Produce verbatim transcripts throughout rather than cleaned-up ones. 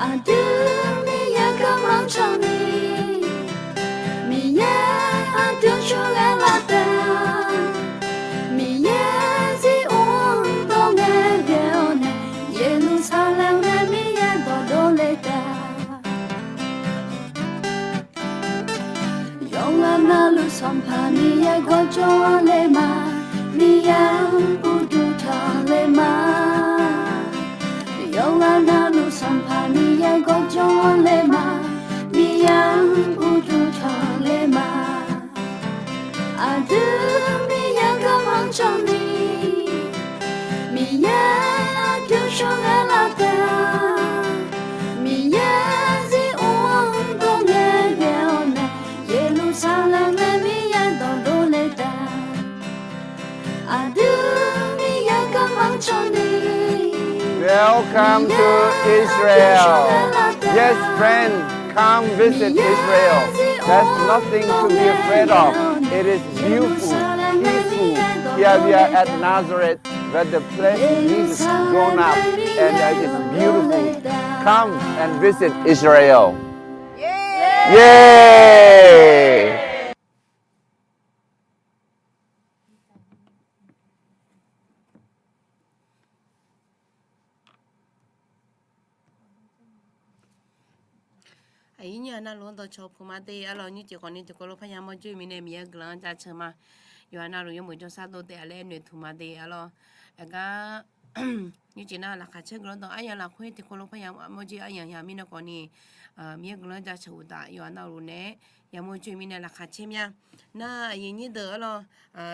Aqdui Miqyaer garma cawni, Miqyaer aqdui cawghae lar taef, Miqyaer zir ur-anr dawr ngae ghae-awr nae, Yeqlursaqlaeq nae Miqyaer dawqdov le taef. Yawqghaq navluf Sanqpaq Miqyaer gawqjawr le ma, Miqyaer-anr uqduq tanqle ma. Yawqghaq navluf Sanqpaq Miqyaer gawqjawr le ma, Miqyaer-anr uqduq tanqle ma. Aqdui Miqyaer garma cawni, Miqyaer aqdui cawghae lar taef, Miqyaer zir ur-anr dawr ngae ghae-awr nae, Yeqlursaqlaeq nae Miqyaer dawqdov le taef. Aqdui Miqyaer garma cawni. Welcome to Israel. Yes, friend, come visit Israel. There's nothing to be afraid of. It is beautiful, peaceful. Here we are at Nazareth, where the place Jesus grown up, and it is beautiful. Come and visit Israel. Yay! Aqyuif nyir-aq navluf-anr dawqcawq puq ma de arlawr. Nymrcif khawfni tiqkawv lof parya mawrjawr-eu mirnae Miqyaer guiqlanq-anr jaceuq ma. Yawqha navluf yawmuiq jawrshar dov taef-a laer noeqtmq ma de arlawr. Aqgar nymrcif nar laqkhaq caer guiqlanq dawq aryamq lafkhoer tiqkawv lof parya mawrjawr aryamq ya mirnae khawfni, Miqyaer guiqlanq-anr jaceuq uqtaf yawqha navluf naeq-aer yamawr jawr-eu mirnae laqkhaq caer mya. Nar aqyuif nyir deuq arlawr,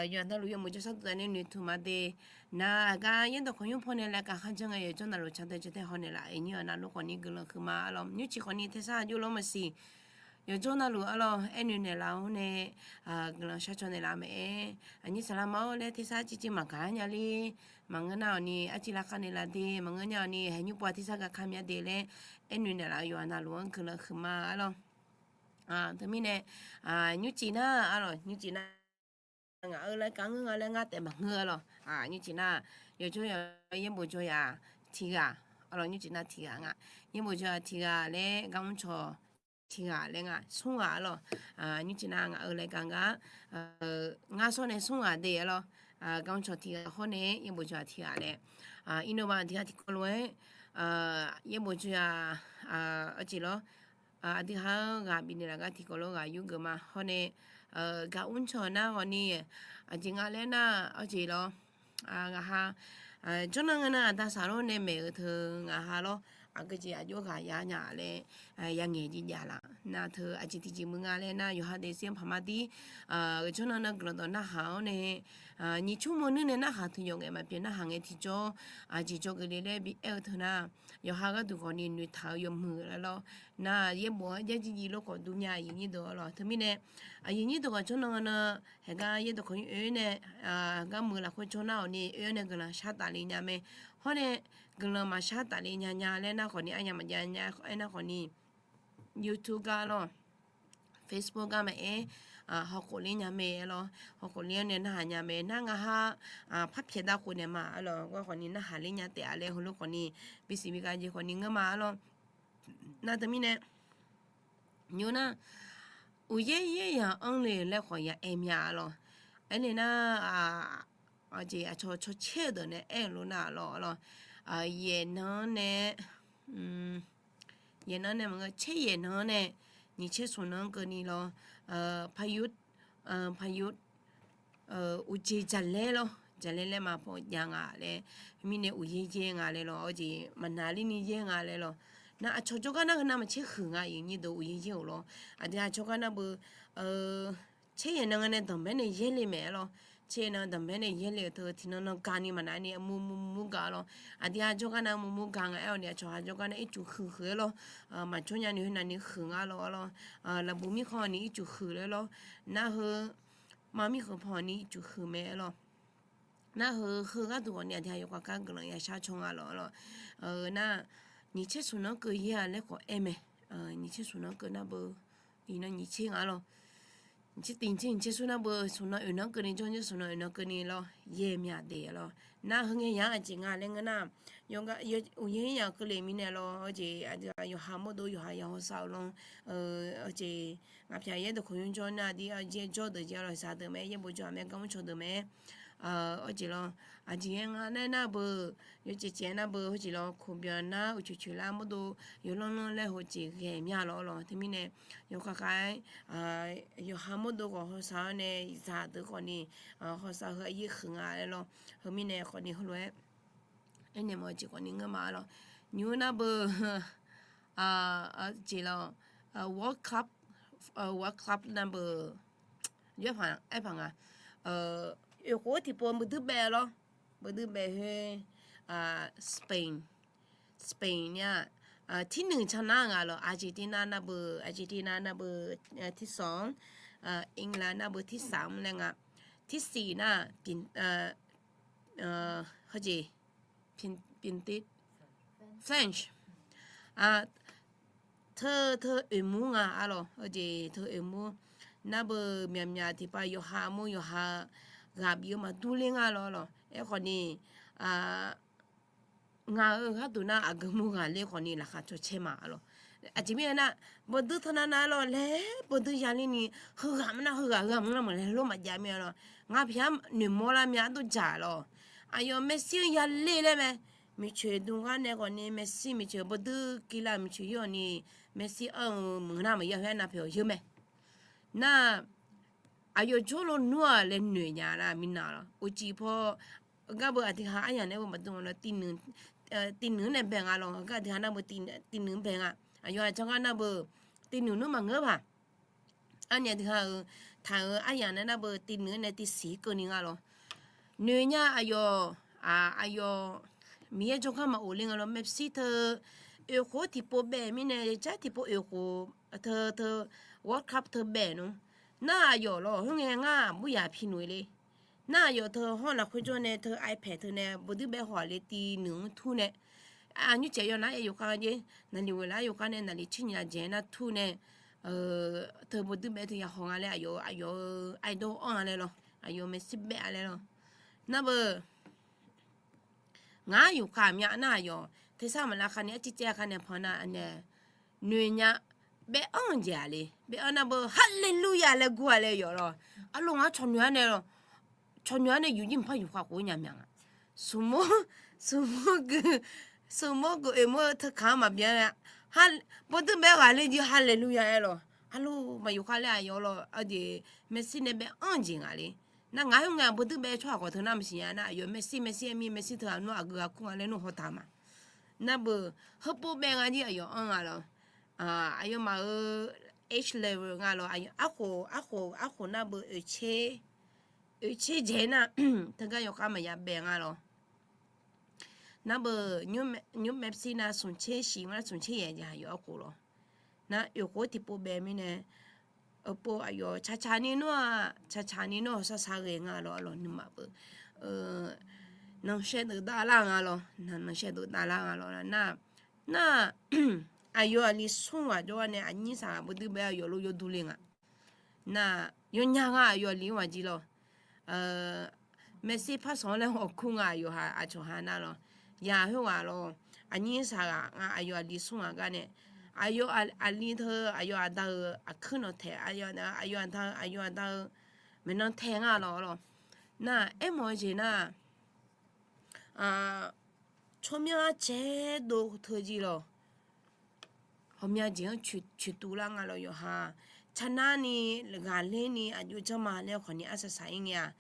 yawqha navluf yawmuiq jawrshar dov taef nae noeqtmq ma de. Nar aqgar yaerdawq kawq nymr paw nae laer gaqkhar janr ngae yawqjawr navluf cardawv jawr tae hawnaeq laf aqyuif nyir-aq navluf khawfni guiqlanq huiqma arlawr. Nymrcif khawfni tersar jawrlawr maqsiq. Yawqjawr navluf arlawr aernoeq naeqlaf-awr nae guiqlanq sharcaw naeqlaf mae-aer. Aqnyir saqlaq ma-awr laer tersar civ civ maqgaq-a nyali. Maqngeur nar-awq ni arciv lavkhav naeqlaf de, maqngeur nya-awq ni haeqnymr pov-a tersar gaqkhav mya de laer aernoeq naeqlaf-eu yawqha navluf-anr guiqlanq huiqma arlawr. Teumirnae nymrcif nar arlawr, nymrcif nar ngaq-euq laer gar ngeur nga laer ngar taef maqngeur arlawr. Nymrcif nar yawqjawr yawq yaerbof jawr yaq tiq ghaq arlawr, nymrcif nar tiq ghaq nga. Yaerbof jawr yaq tiq ghaq laer gar mrcawq tiq ghaq laer nga smr ghaq arlawr. Nymrcif nar ngaq-euq laer gar ngar ngar sawr nae smr ghaq de arlawr. Gar mrcawq tiq ghaq hawr nae yaerbof jawr yaq tiq ghaq laer. Iqnan ba tiq ghaq tiqkawv lof-aer yaerbof jawr yaq arjeq lawr. Aqdui ha-anr ghaq bifnaeq laf gar tiqkawv lof ghaq yurgeuf ma hawr nae, gar mrcawq nar hawni aqjeq nga laer nar arjeq lawr. Ngaq ha jawrnan ngae nar aqda saqlor nae maeq-eu teu ngaq ha lawr. Aqgeujeq aqjox ghaq ya nya laer yangaeq jeq jav laf nar teu aqjeq tiqjeq muiq nga laer nar yawqha daefzir-anr paq ma dir. Jawrnan nar guiqlanq dawq narhaq-awr nae nyiq tsawrmawr nuir nae narhaq teu yawf ngaef maqpyeuf narhaq ngae tiqjawr, aqjeq jawrgeuf le laer bi aer-eu teu nar, yawqha gharduq khawfni noeqtaq-eu yawmuiq laer lawr. Nar yaerbof-anr jar jir jiv lof khawf dur mya aqyuif nyir deuq arlawr. Teumirnae aqyuif nyir deuq khawf jawrnan nan haeqgar yaerdawq khawf oe nae gar muiq lafkhoer jawr nar-awq ni oe-awr nae guiqlanq shar tafle nya mae. Hawr nae guiqlanq maqshar tafle nya nya laer nar khawfni arnya maqjav nya aer nar khawfni YouTube gar lawr, Facebook gar maqaer, hawkhof ler nya mae lawr. Hawkhof ler-awr nae narhaq nya mae nar ngaq ha parpyaeq davkhof naeq ma arlawr. Gar khawfni narhaq ler nya taef-a laer heulof khawfni bisiq bi ghav jeq khawfni ngeur ma arlawr. Nar teumirnae nymr nar uqyaer yaer yaq anr le laer khawf ya aer mya arlawr. Aernaeq nar, aqjeq aqcawq cawcaer-eu deuq nae aer-euq lof nar arlawr, yaeq nan-anr nae yaeq nan-anr nae maqngeur, caer yaeq nan-anr nae nyiq caer smq nan-anr keuvni lawr, paqyur, paqyur, uqjeq jaqlaer lawr, jaqlaer laer ma paw jav nga laer, mirnae uqyaer yaer nga laer lawr, aqjeq maqnaqlerni yaer nga laer lawr. Nar aqcawq jawrgar nar heunav maqcaer huiq nga aqyuif nyir deuq uqyaer yaer-euq lawr. Aqdui aqcawq gar nar beu caer yaeq nan nga nae danqbaer nae yaer le mae lawr. Caer yaeq nan danqbaer nae yaer le-eu teu tiqnan nan gani maqnavni mur mur mur gaq lawr. Aqdui aqjawr gar nar mur mur gaq nga aer-awq ni aqcawq aqjawr gar nar ircuf huiq huiq-aer lawr. Maqjawr nyani heunav ni huiq nga lawr lawr. Laqbuq mirkhanq ni ircuf huiq laer lawr. Nar heu mar mirkhanq paw ni ircuf huiq mae aer lawr. Nar heu heu gharduq khawfni aqdui aqyawf khavkar guiqlanq yashar caw nga lawr lawr. Nar nyiq caer smq nan-anr keuv yaer-a laer khawf aer mae. Nyiq caer smq nan-anr keuv nar beu iqnan nyiq caer nga lawr. Tser tiq tser nyiq tser smr nar beu smq nan oeq nan keuvni jawr, smq nan oeq nan keuvni lawr, yaer myaq daef lawr. Nar heu ngae yaq-anr aqjeq nga laer ngeur nar, uqyaer yaq keuvle mirnae lawr, aqjeq aqdui-aq yawqha mawrdov yawqha ya hawsav-eu lanr, aqjeq ngaq pyaq yaer deuq khawq nymr jawr nar, aqdui aqjeq jawr deuq jeq lawr, zaq deuq mae, yaerbof jawr-aq mae, garmr caw deuq mae, aqjeq lawr, aqjeq aer nga laer nar beu, yawjeq jeq nar beu, heujeq lawr, koqbyan nar uqcoeq coeq lar mawrdov yawlanr lanr laer heujeq ghae mya lawr lawr. Teumirnae yawkhav khav-aer yawqha mawrdov khawf hawsav-awr nae, zaq deuq khawfni hawsav heu aqyir huiq nga laer lawr. Heumirnae khawfni heulof-aer aernaeq mawf-eu jeq khawfni ngeur ma lawr. Nymr nar beu, jeq lawr, World Cup, World Cup nar beu, aer paq nga, oeq khof-aer tiqpov beuduir baef lawr. Beuduir baef khoer, Spain, Spain nar-aq, tirnuiq cannar nga lawr, Argentina nar beu, Argentina nar beu, tirsanq, England nar beu tirsaq mr laer nga, tirsiq nar, heujeq, French, teu teu oeqmur nga-a lawr, heujeq teu oeqmur nar beu myaqmyaq tiqpav yawqha mur yawqha ghaq bif-eu maqdur ler nga lawr lawr. Aerkhawfni ngaq-euq gharduq nar aqgeu mur ghaqler khawfni laqkhaq cawcaer ma-a lawr. Aqjeq mirnae nar, beuduir teunav nav lawr laer beuduir yaler ni, heughaq mr nar heughaq heughaq mr nar maqlaer lor maqjav mir-a lawr. Ngaq pyaq-anr noeqmawr lar mya ardov dzaq lawr. Aqyawf Messi-anr yaler laer mae. Miqcoeq dm gar nae khawfni Messi miqcoeq beuduir kivlar miqcoeq yawr ni, Messi anr-eu meuq nar maqya khoer arnav paeq-awq yeur mae. Nar aqyawf jawrlo nmr-aq laer noeq nya nar mirnav lawr. Uqcif paw gar beu aqdui ha aryamq nae beu maqdm lawr, tiqnuiq nae bae nga lawr. Gar aqdui ha nar beu tiqnuiq bae nga. Aqyawf aqjanr gar nar beu tiqnuiq nmr maqngeur paq. Arni aqdui ha-euq taq-euq aryamq nae nar beu tiqnuiq nae tiqsiq keuvni nga lawr. Noeq nya aqyawf, aqyawf Miqyaer jawrgar maqof le nga lawr. Messi teu oeq khof tiqpov bae mirnae, jar tiqpov oeq khof teu teu World Cup teu bae nmr. Nar aqyawf lawr, khoerngae ngar aqbur yaq pi noeq le. Nar aqyawf teu hawr lafkhoer jawr nae teu iPad teu nae beuduir bae haw-aq le tiqnuiq-anr tur nae, aqnymr caev yawnar aer yawkhav jeq, naqliq ghoeq lar yawkhav nae naqliq tser nyiq lar dzaeq nar tur nae, teu beuduir bae teu ya haw nga laer aqyawf-eu aqdawr anr-a laer lawr, aqyawf Messi bae-a laer lawr. Nar beu Ngar yufkhav myav nar aqyawf tersar maqlav kharni arcir caev kharni panq nar anae noeqnya bae-anr jeq-aq le, bae-anr nar beu haleluya laer gur-a laer yawf lawr. Arlof ngar cawqnoeq-ar nae lawr, cawqnoeq-ar nae yufjir mqpar yufkhav khof-aer nya myav nga. Smq smq smq mawr geuf oeq mawr-eu teukaq-anr maqbyan-a. Bawduir bae-aer ghaqler jir haleluya aer lawr. Arlof maq yufkhav laer aqyawf lawr, aqjeq Mercy nae bae-anr jeq nga le. Nar ngaq khoerngae bawduir bae-aer tsawrhaq khawf teu nar maqsiq nya nar aqyawf Mercy Mercy aer mir Mercy teu aqnmr aqgeu aqkur nga laer nmr hawtaq ma. Nar beu heupov bae nga jir aqyawf-anr nga lawr. Aqyawfmaf-euq age level nga lawr, arkhof arkhof arkhof nar beu oeq tser dzaeq nar teugar yawkhav maqya bae nga lawr. Nar beu nymr Mercy nar smq tser shif nga nar smq tser yaeq jeq aqyawf arkhof lawr. Nar oeq khof tiqpov bae mirnae, oeqpov aqyawf caqcaq ni nmr-aq caqcaq ni nmr hawsar sar ghae nga lawr, arlawq nuima beu nanqshaev deuq davlar nga lawr, nanqshaev deuq davlar nga lawr nar, nar aqyawf aqli smr ghaq jawrgar nae aqnyir saqghaq bawduir bae aqyawf lof yawdur le nga. Nar yawnya nga aqyawf aqli-anr ghaq jir lawr. Mercy par sanq-anr laer hawkur nga aqyawf aqcawq ha nar lawr. Yaq khoerghaq lawr, aqnyir saqghaq nga aqyawf aqli smr ghaq gar nae, aqyawf aqli teu aqyawf aqda-euq aqkuir nawq taeq, aqyawf aqyawf aqda-eu aqyawf aqda-eu maeqnan taeq nga lawr lawr. Nar aermawf-eu jeq nar, tsawrmyanr caer dov teu jir lawr. Ghawqmya jeq-anr coeqtuv lar nga lawr yawqha. Carnarni ghaqler ni aqjox janrma laer khawfni arsaq saq-ir ngae-aq,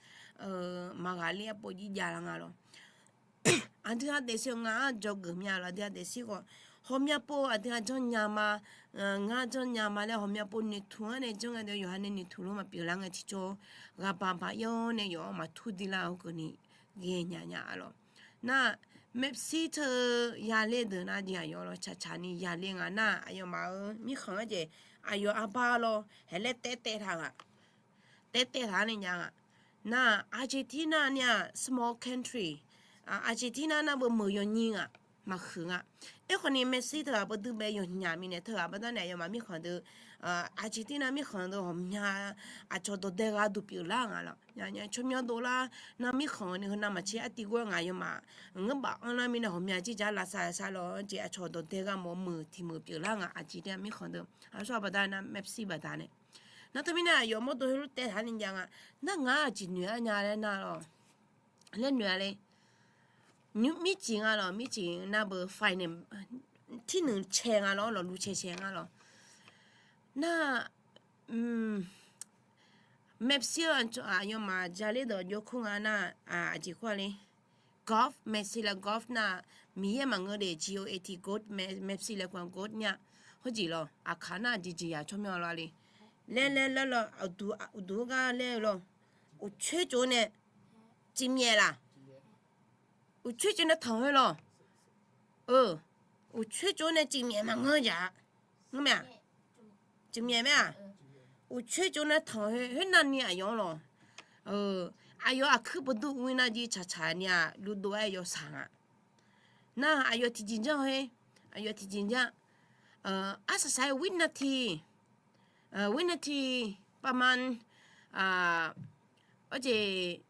maqghaqler arpov jir javlar nga lawr. Aqdui ha daefzir-eu nga-anr dzawgeuf mya lawr, aqdui ha daefzir khawf ghawqmya pov aqdui ha janrnya ma, ngar janrnya ma laer ghawqmya pov noeqtmq-anr nae janr nga deuq yawqha nae noeqtmq lof maqpyeuf lar ngae tiqjawr, ghaqbaq baq-ir-awr nae yawf-anr maqtur dilar-eu keuvni ghaenya nya-a lawr. Nar Mercy teu yaler deuq nar jeq aqyawf lawr caqcaq ni yaler nga nar aqyawfmaf-euq mirkhanq-anr jeq aqyawf arbar lawr haeq laer taev taev taq nga. Taev taev taq-anr nae nya nga. Nar Argentina nar-aq small country, Argentina nar beu meuq yawnyir nga. maqhuiq nga. Aerkhawf ni Mepsi teughaq bawduibae yawqnyaq mirnae teughaq baqdanae aqyawfmaf mirkhanq deuq, aqjeq tirnar mirkhanq deuq ghawqmya aqcawq dawqdae gharduq pyeuflar nga lawq. Tsawrmyanr dovlar nar mirkhanq ni heu navmaqtser artiv gor-aer ngaq aqyawfmaf ngeur baf anrlar mirnae ghawqmya jir jar lavsav lavsav lawq jeq aqcawq dawqdae gharmawf meuq tiq meuq pyeuflar nga. Aqjeq tirnar mirkhanq deuq aqsur baqda nar Mepsi baqdanae. Nar teumirnae aqyawf mawrdo heulof taev taq ni jav nga. Nar ngaq-anr aqjeq noeq-ar nya laer nar lawq. Laer noeq-a le. Nymr mircif nga lawq, mircif nar beu finance tirnuiq cae nga lawq, lawqlu cae cae nga lawq. Nar Mepsi-eu aqyawfmaf jale dawq jawrkur nga nar, aqjeq kur-a le. Goat, Mepsi laer Goat nar, Miqyaer maqngeur de, G O A T, goat, Mepsi laer kur-a goat nya. Khoerjeq lawq, aqkaq nar jeqjeq yaq tsawrmyanr lawq le. Laer laer laer lawq, uqduq gar laer-eu lawq. Uqcoer tsov nae cifmyaef laq. Uqcoer tsov nae tanq khoer lawq. Uqcoer tsov nae cifmyaef maqngeur jaq-a. Ngeur mae-aq? Cifmyaef mae-aq? Uqcoer tsov nae tanq khoer, khoer navni aqyawf-anr lawq. Aqyawf aqkuir bawdur ur-ir nar jir tsaqtsaq ni-aq luvdov-aer yawshaq nga. Nar aqyawf tiqjeq janr khoer, aqyawf tiqjeq janr. Arsaq saq-aer วินาที, วินาที ประมาณ awr jeq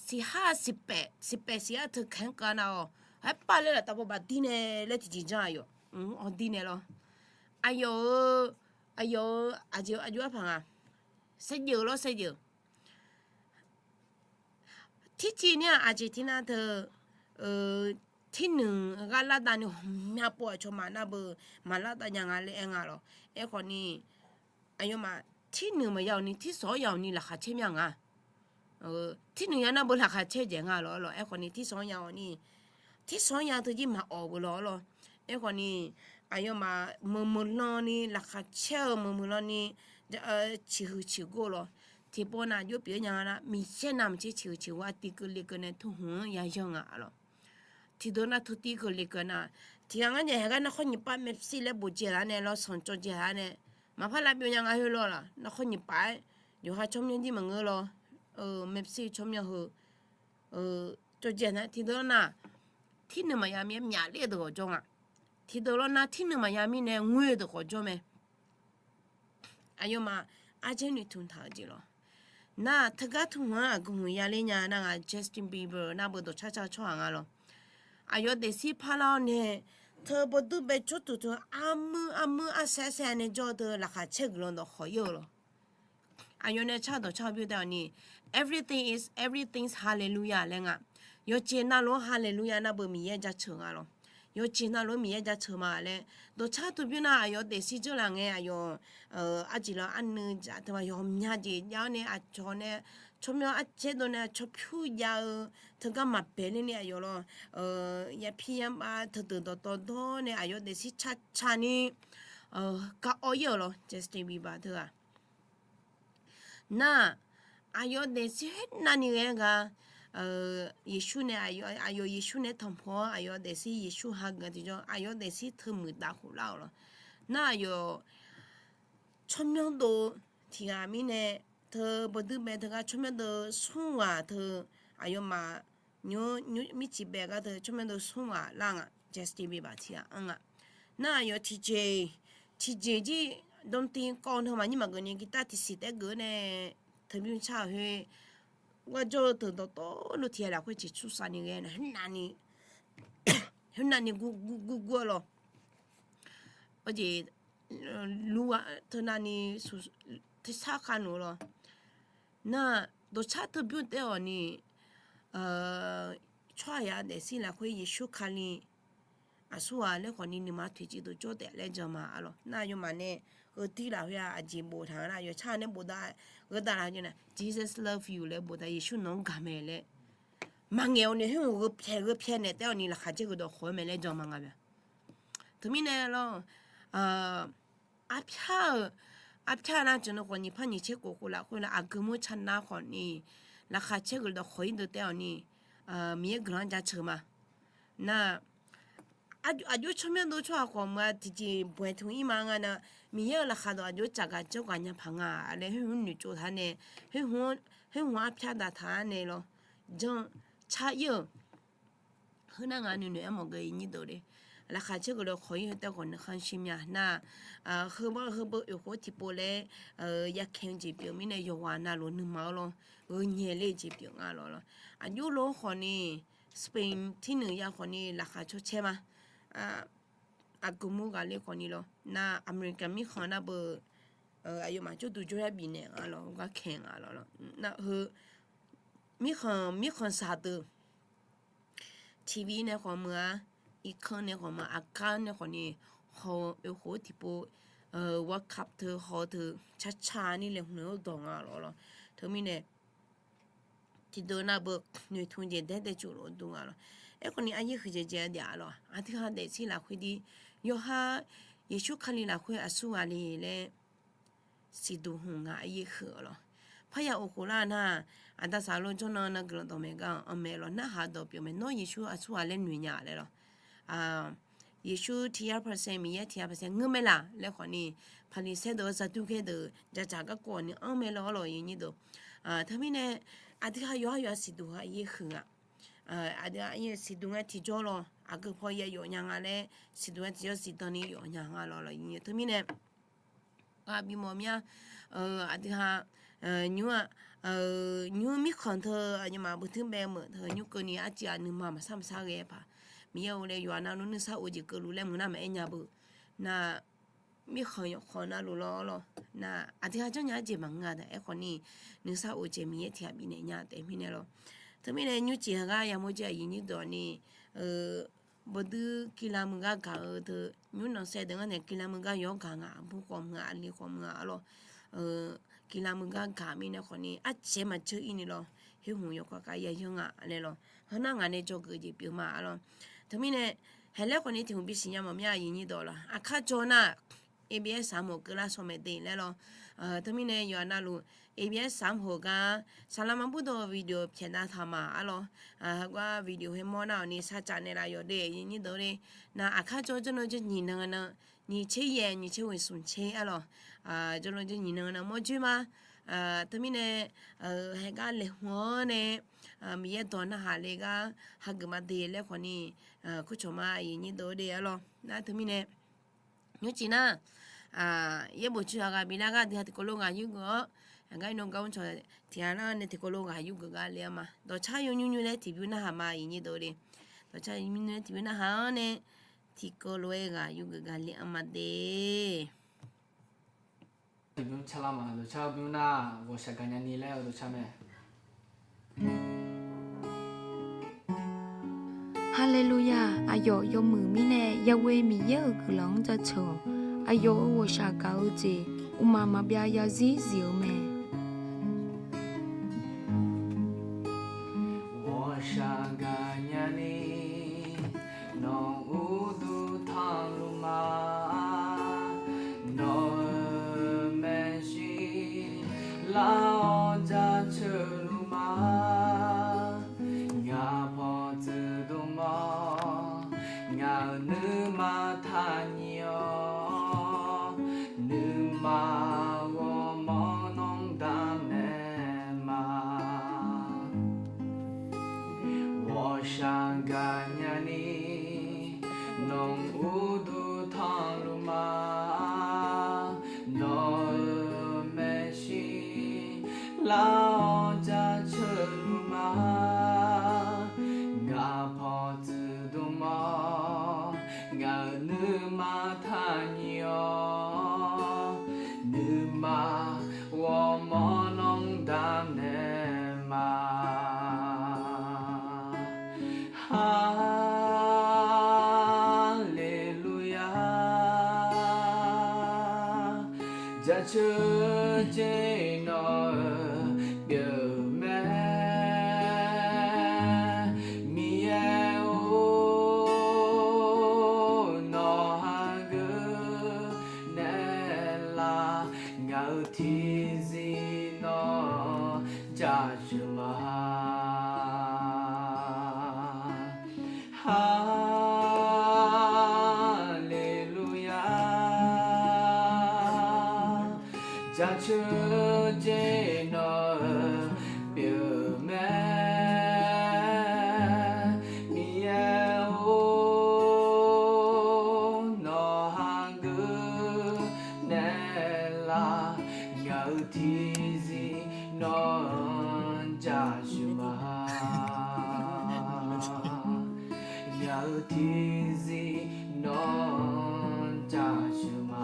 siqhar siqpaef siqpaef siqhar teu kaeq-anr kav nar-awq, haer pav laer laftav bawbaf dir nae laer tiqjeq janr aqyawf. Awq dir nae lawr. Aqyawf-eu, aqyawf-eu aqjeq aqjox arpaq nga. Saevdzeuf lawr saevdzeuf. Tirciv nar-aq aqjeq tirnar teu tirnuiq ghar lavdav ni ghawqmya pov aqcawq maqnar beu maqlavdav nya nga laer aer nga lawq. Aerkhawf ni aqyawfmaf tirnuiq maqya-awq ni tirsanq-anr ya-awq ni laqkhaq caer mya nga. Tirnuiq ya nar beu laqkhaq caer dzaeq nga lawq lawq. Aerkhawf ni tirsanq-anr ya-awq ni, tirsanq-anr ya teujir maqawq beu lawq lawq. Aerkhawf ni aqyawfmaf meuq meuq lan ni laqkhaq caer-eu meuq meuq lan ni ciqhuiq ciqgor lawq. Tiqpov nav jov pyeuf-aer nya nga nar Miqyaer navmaqtser ciqhuiq ciqgor aqtiv keuvle keuv nae teuhmq-anr ya yanr nga lawq. Tiqdeuq nar teutiv keuvle keuv nar, tiqghaq ngar nyaef haeq gar narkhawr nyiq pav เป๊ปซี่ laer bof dzaeq lar nae lawr sanq cawv dzaeq lar nae, maqpar lavbyov nya nga khoer lawr laq. Narkhawr nyiq pav-aer yawqha tsawrmyanr jir maqngeur lawr, เป๊ปซี่ tsawrmyanr heu cawv dzaeq nar tiqdeuq nar tirnuiq maqya mir-aer myaqler-eu deuq ghawqjawr nga. Tiqdeuq lawr nar tirnuiq maqya mirnae ngoer-eu deuq ghawqjawr mae. Aqyawfmaf arjaer noeqtmq taq-eu jeq lawq. Nar teugar tmq-anr aqgeu hmq yaler nya nar ngaq Justin Bieber nar beu dawqcar car-eu tsawrhaq nga lawq. Aqyawf daefzir parlar-awr nae teu bawduir bae jawrduq teu armuir armuir arsaer arsaer nae jawr-eu teu laqkhaq caer guiqlanq dawqkhawq ir-eu lawq. Aqyawf nae car dawqcar-eu bymr taef-awq ni, everything is everything's hallelujah laer nga. Yawqjeq navluf-anr hallelujah nar beu Miqyaer jaceuq nga lawq. Yawqjeq navluf-anr Miqyaer jaceuq ma laer dawqcar teu bymr nar aqyawf daefzir dzeurlaf ngae aqyawf arjeq lawr arnuiv dzaq teu ma yawqmya jeq jav-awr nae aqcawq nae tsawrmyanr arcaer dov nae tsawrpyur jav-eu teugar maqbae ler ni aqyawf lawr yapir yamav teudeuq dawqtawv dawr nae aqyawf daefzir carcar ni gaq-awr ir-euq lawr Justin Bieber teughaq. Nar-aq, aqyawf daefzir khoernav ni ghae-aer gar, Yeqsur nae, aqyawf Yeqsur nae tanqpawr-awr aqyawf daefzir Yeqsur hageuf tiqjawr aqyawf daefzir teumiq taf khof lar-euq lawr. Nar aqyawf tsawrmyanr dov tiqghaq mirnae teu bawduir bae teugar tsawrmyanr dov smr ghaq teu aqyawfmaf nymr nymr mircif bae gar teu tsawrmyanr dov smr ghaq lar nga. Justin Bieber tiqghaq anr nga. Nar aqyawf tiqjeq tiqjeq jir ดนตรี kawv-eu neu maqnyir maqgeuf ni guitar tiqsiq taef-aer geuf-eu nae teubymr car-euq khoer garjawr-eu teu dawqtawvluf tiqghaq lafkhoer ciqcursav ni ghae-aer nae khoernav ni khoernav ni gur gur gur-eu lawr. Jeq lur-a teunav ni tersar kharnuq lawr. Nar dawqcar teubymr taef-awq ni tsawrhaqzaq daefzir lafkhoer Yeqsur Kali aqsurghaq laer khawf ni nuima toeqciv dawqjawr taef laer jan ma-a lawr. Nar aqyawfmaf nae heudir lafkhoer-a aqjeq boftaq nga nar aqyawf car nae bofdav gheudaq laf-eu jeq nar Jesus love you laer bofdav Yeqsur nawq-anr gaq mae laer maqngaeq-awq ni khoer-euq gheu pyaeq gheu pyaeq naeq taef-awq ni laqkhaq caer geuf dawqkhawq-aer mae laer jan ma nga mae. Teumirnae lawr, arpyar-euq, arpyar nar teuqnan khawf nyiq par nyiq tser khof khof lafkhoer nar aqgeu mur ca nar khawf ni laqkhaq caer geuf dawqkhawq-ir deuq taef-awq ni Miqyaer guiqlanq-anr jaceuq ma. Nar aqjox tsawrmyanr dov tsawrhaq khawf meuq-a tiqjeq baeq tmq-ir ma nga nar Miqyaer-euq laqkhaq dawq aqjox tsafgaq janrgaq nya paq nga laer khoer hmq noeqtsov taq nae khoer hmq arpyar daqtaq-a nae lawr jan car-ir-euq Heu nar ngaq nuinoeq aermawf geu iqnyir deuq le. Laqkhaq caer geuf lof khawf-ir heu taef khawf nuikhanr shir mya nar, heubawr heubeu oeq khof tiqpov laer yakaeq-eu jeq pyeuf mirnae yawqghaq navluf nuima-awr lawr, gheu nyae ler-eu jeq pyeuf nga lawr lawr. Aqjox lof-aer khawf ni, Spain tirnuiq ya khawf ni laqkhaq caw caer ma. Aqgeu mur ghaqler khawf ni lawr nar, American mirkhanq nar beu aqyawfmaf jawrduq jawryar bifnaeq nga lawr, gar kaeq nga lawr lawr. Nar heu mirkhanq mirkhanq saq deuq TV nae khawf meuq-a, irkanr nae khawf meuq, aqkar nae khawf ni, haw-eu oeq khof tiqpov, World Cup teu haw teu carcar ni laeqhmq-anr dawq nga lawr lawr. Teumirnae tiqdeuq nar beu noeqtmq jeq daer dae cuf lof dur nga lawr. Aerkhawf ni aryaer huiqdzaeq dzaeq-a daef-a lawr. Aqdui ha daefzir lafkhoer dir, yawqha Yeqsur Kali lafkhoer aqsurghaq le laer siqduq hmq nga aryaer huiq-eu lawr. Parya of khof lar nar, aqda saqlaq jawrnan nav guiqlanq dawqmaeq gar-anr mae lawr, narhaq dawq pyeuf mae, nawr Yeqsur aqsurghaq laer noeq nya laer lawr. Yeqsur tiq yar percent, Miqyaer tiq yar percent ngeur mae laf laer khawf ni, Paqliqsaer deuq-awr Zaqduqgaer deuq jaqdzaq garkawv ni anr mae lawr lawr, iqnyir deuq. Teumirnae aqdui ha yawqha yawqha siqduq ha yaer huiq-aq. Aqdui ha yaer siqduq ngae tiqjawr lawr, aqgeu paw ya yawf nya nga laer, siqduq ngae tiqjawr zifdan ni yawf nya nga lawr lawr, iqnyir. Teumirnae ghaq bimawf mya. Aqdui ha nymr-aq, nymr mirkhanq teu aqyawfmaf beutuir bae meuq teu nymr keuvni arciv-aq nuima maqsar maqsar ghae paq. Miqyaer-or laer yawqha navluf nuisar of jeq keuvluf laer mq nar maqaer nya beu. Nar mirkhanq yawqkhanq navluf lawr lawr. Nar aqdui ha janrnya-aer jeq maqngeur-a da aerkhawf ni, nuisar of jeq Miqyaer tiq ghaq bifnaeq nya taef mirnae lawr. Teumirnae nymrcif heugar yamawr jir-aq, iqnyir deuq ni, bawduir guiqlanq muiq gar gaq-eu teu, nymr nanqsaev deuq ngar nae guiqlanq muiq gar yawr gaq nga, aqbur khawf muiq-a, aqli khawf muiq-a lawr. Guiqlanq muiq gar gaq mirnae khawf ni, arcaeq maqjeur ir ni lawr, khoer hmq yawkawr kar ya yanr nga laer lawr. Heunar ngaq nae dzawgeuf jeq pyeuf ma-a lawr. Teumirnae, haeq laer khawf ni tiq hmq bisiq nya mawf mya, iqnyir deuq lawr. Aqkar jawr nar, ABS saqmq-euq keuvlar shaw mae de laer lawr. Teumirnae yawqha navluf ABS saqmq-euq gar, saqlaq maqbur dawq-eu video pyaeqnav taq ma-a lawr. Heugar video haemawr nar-awq ni sarcaf naeqlaf yawq de, iqnyir deuq le. Nar aqkar jawr jawrnan jawr nyiq nan nan, nyiq tser yaeq nyiq tser ghoeq smq tser-a lawr. Jawrnan jawr nyiq nan nan mawr joer ma. Teumirnae haeq gar laeqhmq-anr nae Miqyaer dawq narhaq le gar hageuf ma de laer khawf ni, kurcawq ma, iqnyir deuq de-a lawr. Nar teumirnae nymrcif nar, yaerbof coer-a ghaq bilar gar dui ha tiqkawv lof ghaq yurgeuf-awr, aqgar iqnan gar mrcawq tiq ghaq nar nae tiqkawv lof ghaq yurgeuf gar le-anr ma. Dawqcar yawnymr nymr laer tiqbymr narhaq ma, iqnyir deuq le. Dawqcar yawnymr nymr laer tiqbymr narhaq-anr nae, tiqkawv lof-aer ghaq yurgeuf gar le-anr ma de. Tiqbymr carlar ma, dawqcar bymr nar ghawqshaq gaqnya ni laer-eu dawqcar mae. Haleluya! Aqyawf yawmuiq mirnae yaghoe Miqyaer-euq guiqlanq-anr jaceuq-awq. Aqyawf-euq ghawqshaq gaq-eu jeq, uqmaq maqbyav yazir zif-eu mae. Ghawqshaq gaqnya ni nawq uqduq tanqluf ma. Nawq-euq maeqshi lar-awr jaceuq luf ma. Ngaq pawqtsuif dm-awr, ngaq-euq nuima taqnyif-awr, nuima ghawrmawr nanr damnaeq ma. Ghawqshaq gaqnya ni nawq uqduq tanqluf ma. Nawq-euq maeqshi lar-awr jaceuq luf ma. Ngaq pawqtsuif dm-awr, ngaq-euq nuima taqnyif-awr, nuima ghawrmawr nanr damnaeq ma. Haleluya. Jaceuq jeq nawq-eu pyeuf mae, Miqyaer-or, nawq hageuf naeqlaf, ngaq-euq tiqzir nawr jaceuq ma. Haleluya. Jaceuq jeq nawq-eu pyeuf mae, Miqyaer tiqzir nawr-anr jaceuq ma. Myaq-eu tiqzir nawr-anr jaceuq ma.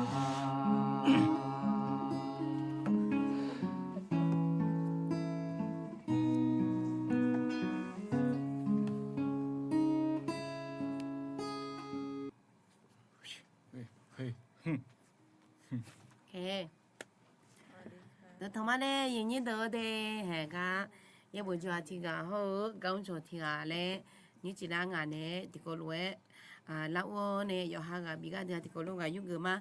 Dawqtawq ma nae yawnyir deuq-eu de haeq gar, yaerbof jawr-aq tiq ghaq hawr-eu gar mrcawq tiq ghaq laer nymrcif lar ngaq nae tiqkawv lof-aer lar ur-awr nae yawqha ghaq bif gar deuq-aq tiqkawv lof ghaq yurgeuf ma.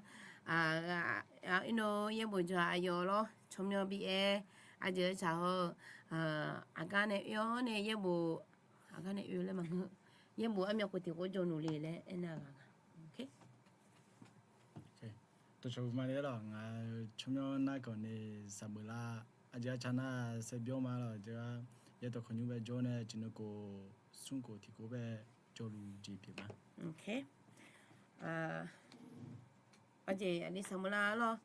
Iqnan yaerbof jawr-aq aqyawf lawr tsawrmyanr bi-aer aqjeq-eu tsaq hawr-eu aqgar nae oe-awr nae yaerbof aqgar nae oe laer maqngeur. Yaerbof armyav khof tiqkhof jawr nuq le laer aernar ghaq nga. Dawqcawq ma le-aer lawq, ngaq-euq tsawrmyanr nar khawf ni saqbeuq lar. Aqjeq arca nar saerbymr ma lawq, yaerdawq khawqnymr bae jawr nae tiqnan khof smr khof tiqkhof bae jawrluf jeq pyeuf ma. Aqjeq aqli saqmeuq lar lawr.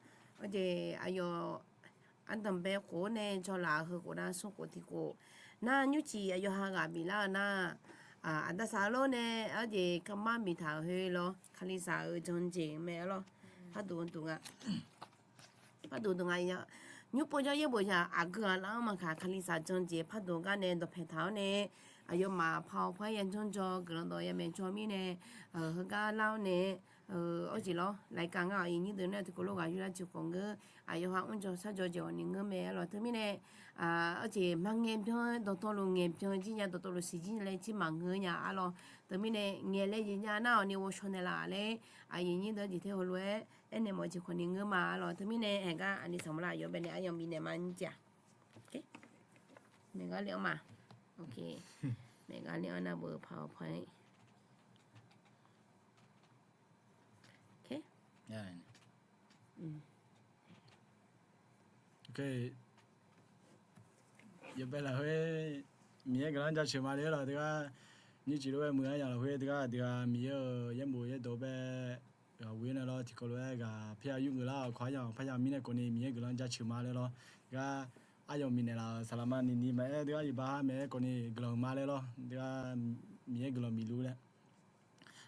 Aqjeq aqyawf ardanqbae khof-awr nae jawrlaf-eu heu khof nar smr khof tiqkhof nar nymrcif aqyawf ha ghaq biflar-eu nar, aqda saqlor nae aqjeq kamar miqtaq-euq heu lawr, kalizaq-euq janjeq mae-ar lawr. Parduq duq nga. Parduq duq nga. Nymr pov jawr yaerbof yaq aqgeu ghaq lar-anr maqkaq kalizaq janjeq parduq gar nae dawqpae taq-awr nae aqyawfmaf paq-awr paq-aer yajanr jawr guiqlanq dawq yamaeq jawr mirnae, heugar lar-awr nae, awr jeq lawr laqkav ngar-awq. Iqnyir deuq nae tiqkawv lof ghaq yurlar jeq khawf ngeur. Aqyawf ha mr jawr shar jawr jeq-awq ni ngeur mae-ar lawq. Teumirnae, awr jeq mar ngae byan dawqtawvluf ngae byan jir nya dawqtawvluf siq jir laer jir maqngeur nya-ar lawq. Teumirnae ngaeq laer jeq nya nar-awq ni ghovshaw naeqlaf laer, aqyuif nyir deuq jeq ter heulof-aer aernaeq mawf jeq khawf ni ngeur ma-ar lawq. Teumirnae haeq gar aqli saqmeuq lar aqyawf baenae aryamq bifnaeq ma nymrcif-aq. Maeqgar le-anr ma. Maeqgar le-anr nar beu paq-awr paq-aer Yawbae lafkhoer Miqyaer guiqlanq jaceuq ma le-ar lawq. Teugar nymrcif lof-aer muiq-aer yamq lafkhoer teugar aqdui-aq Miqyaer-euq yaerbof yaerdawq bae ghaq ghoe nae lawr tiqkawv lof-aer ghaq parya yurgeuf lar-awq. Kawq-ar yamq parya mirnae khawf ni Miqyaer guiqlanq jaceuq ma laer lawr. Teugar aryamq bifnaeq laf-euq saqlaqma nini maqaer teugar iqbax-aer maeq-aer khawf ni guiqlanq ma laer lawr. Teugar Miqyaer guiqlanq bifluf laer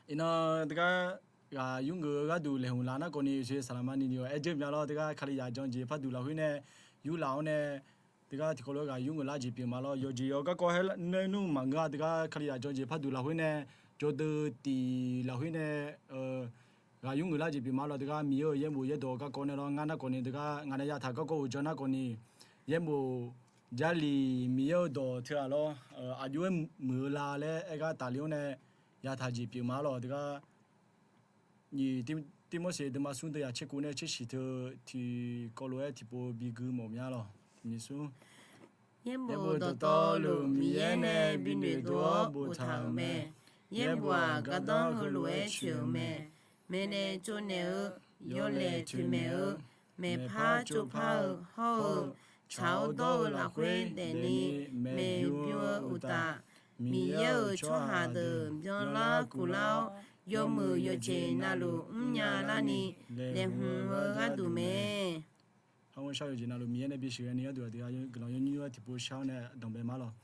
Iqnan teugar ghaq yurgeuf-eu gharduq laeqhmq laf nar khawf ni yawshoeq saqlaqma nini-awq aer dzeur mya lawr. Teugar kalizaq jan jeq par duq lafkhoer nae yurlaf-awr nae, teugar tiqkawv lof-aer ghaq yurgeuf lar jeq pyeuf ma lawr. Yawqjeq yawqgar garkawv haer nae nmr maqngeur-a. Teugar kalizaq jan jeq par duq lafkhoer nae, jawrdeuv tif lafkhoer nae ghaq yurgeuf lar jeq pyeuf ma lawr. Teugar Miqyaer-euq yaerbof yaerdawq garkawv nae lawr. Ngar nar khawf ni teugar ngaq nae yataq garkawv uqdzan nar khawf ni, yaerbof Jarlif Miqyaer-euq dawq teughaq lawr, aqjox-aer muiq-eu la laer aer gar tafle-awr nae yataq jeq pyeuf ma lawr. Teugar nyiq Tirmorseq deuvma smr deuv yaq tser kuv nae tser shiq teu tiqkawv lof-aer tiqpov bigui mawf mya lawr. Nyiq smr Yaerbof dawqtawvluf Miqyaer nae binoeq dov-awr boftaq-euq mae. Yaerbof-aq gardanr heulof-aer coeq-euq mae. Maeqnaeq tsovnaeq-eu, yawlaeq toeqmaeq-eu, maeqpar tsovpar-eu hawr-eu, tsaq-awr dawr-eu lafkhoer daefni maeqbymr-eu uqtaf, Miqyaer-euq tsawrhaq deuq byanlar kuvlar-awr, yawmuiq yawqjeq navluf mrnya larni laeqhmq-eu gharduq mae. Hawr-eu shar yawqjeq navluf Miqyaer nae bisheuq ghaeni gharduq aqdui-aq guiqlanq yawnymr-aer tiqpov shar-awr nae danqbae ma lawq.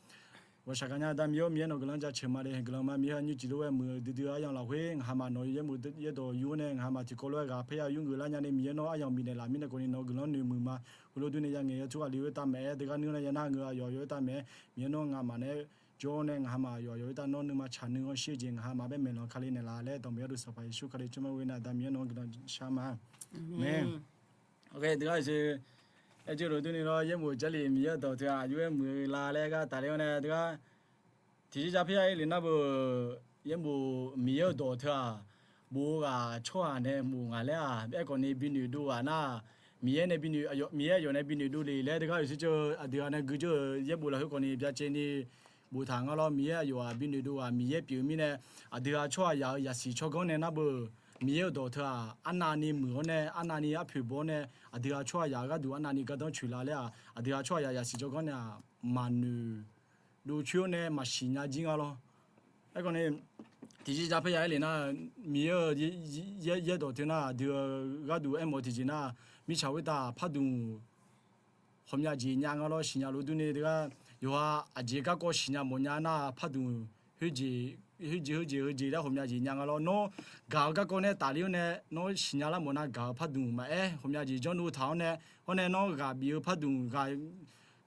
Ghawqshaq gaqnya Aqda Miqyaer-or, Miqyaer nawq guiqlanq jaceuq ma le. Guiqlanq ma Miqyaer-aq nymrcif lof-aer muiq-eu duidui-eu aryamq lafkhoer ngaq ha ma nawq yaerbof yaerdawq yur-awr nae ngaq ha ma tiqkawv lof-aer ghaq parya yurgeuf lar nya nae Miqyaer nawr aryamq bifnaeq laf mirnae khawf ni nawq-eu guiqlanq noeqmuiq ma. Heulof-aer durni ya ngaeq ya tur ghaqli-eu tav maeq-aer teugar nuir nar ya nar ngeur aqyawf aqyawf-aer tav maeq-aer Miqyaer nawr ngaq ma nae jawr-awr nae ngaq ha ma aqyawf aqyawf-aer tav nawr nuima tsaq nuiganr shir-eu jeq ngaq ha ma baer maeqlanq kali naeqlaf laer dawq maeq-aer dov Sanqpaq Yeqsur Kali tsawrmyanr ghoe nae Aqda Miqyaer nawq-anr guiqlanq shar ma. Mae. Teugar aer jeuq lof durni lawr yaerbof Jarlif Miqyaer-euq dawq teughaq aqjox-aer muiq-eu la laer gar tafler-awr nae teugar tiqjeq ja parya-ir le nar beu yaerbof Miqyaer-euq dawq teughaq bof-eu ghaq tsawrhaq nae bof ngaq laer-aq aerkhawf ni binoeq dov ghaq nar Miqyaer nae binoeq, Miqyaer aqyawf nae binoeq dovle laer teugar yawshuir jawr-eu aqdui-aq nae guijawr-euq yaerbof lafkhoer khawf ni byacaevni boftaq nga lawr. Miqyaer aqyawf-aq binoeq dov ghaq Miqyaer pyeuf-eu mirnae aqdui-aq tsawrhaq yaq-euq yaqsiq tsawrganr nae nar beu Miqyaer-euq dawq teughaq arnavni muiq-awr nae arnavni arpoeq baw-awr nae aqdui-aq tsawrhaq yaq-eu gharduq arnavni gardanr coeq la laer-aq aqdui-aq tsawrhaq yaq yaqsiq tsawrganr nae-aq maqnoeq dovcoer-awr nae maqsiq nya jir nga lawr. Aerkhawf ni tiqjeq ja parya-ir le nar Miqyaer-euq yaerdawq teu nar aqdui-eu gharduq aermawf-eu tiqjeq nar mirtsaq khoertav pardmq ghawqmya jeq nya nga lawr. Siqnya luf durni teugar yawqha aqjeq garkawv siqnya mawfnya nar pardmq khoerjeq, khoerjeq heujeq heujeq laer ghawqmya jeq nya nga lawr. Nawr gaq-eu garkawv nae tafler-awr nae nawr siqnya lar mawf nar gaq-eu pardmq maqaer ghawqmya jeq janr nuv taq-awr nae, hawr nae nawr ghaq bif-eu pardmq ghaq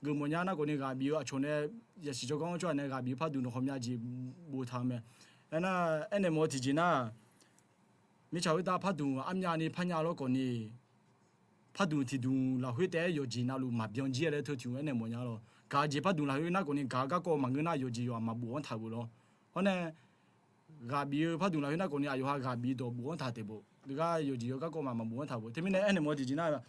geufmawf nya nar khawf ni ghaq bif-eu aqcawq nae yasiq jawrgar-anr tsawrhaq nae ghaq bif-eu pardmq nawq ghawqmya jeq boftaq-eu mae. Aernar, aernaeq mawf-eu tiqjeq nar, mirtsaq khoertav pardmq armyavni parnya lawr khawf ni, pardmq tiqdmq lafkhoer taef-aer yawqjeq navluf maqbyan jir-a laer teu tiq hmq aernaeq mawfnya lawr. Gaq-eu jeq pardmq lafkhoer nar khawf ni gaq-eu garkawv maqngeur nar yawqjeq yawqha maqbof-anr taq-euq lawr. Hawr nae, ghaq bif-eu pardmq lafkhoer nar khawf ni aqyawf ha ghaq bif dawq bof-anr taq taef bof. Teugar yawqjeq yawqha garkawv maq maqbof-anr taq bof. Teumirnae aernaeq mawf-eu tiqjeq nar,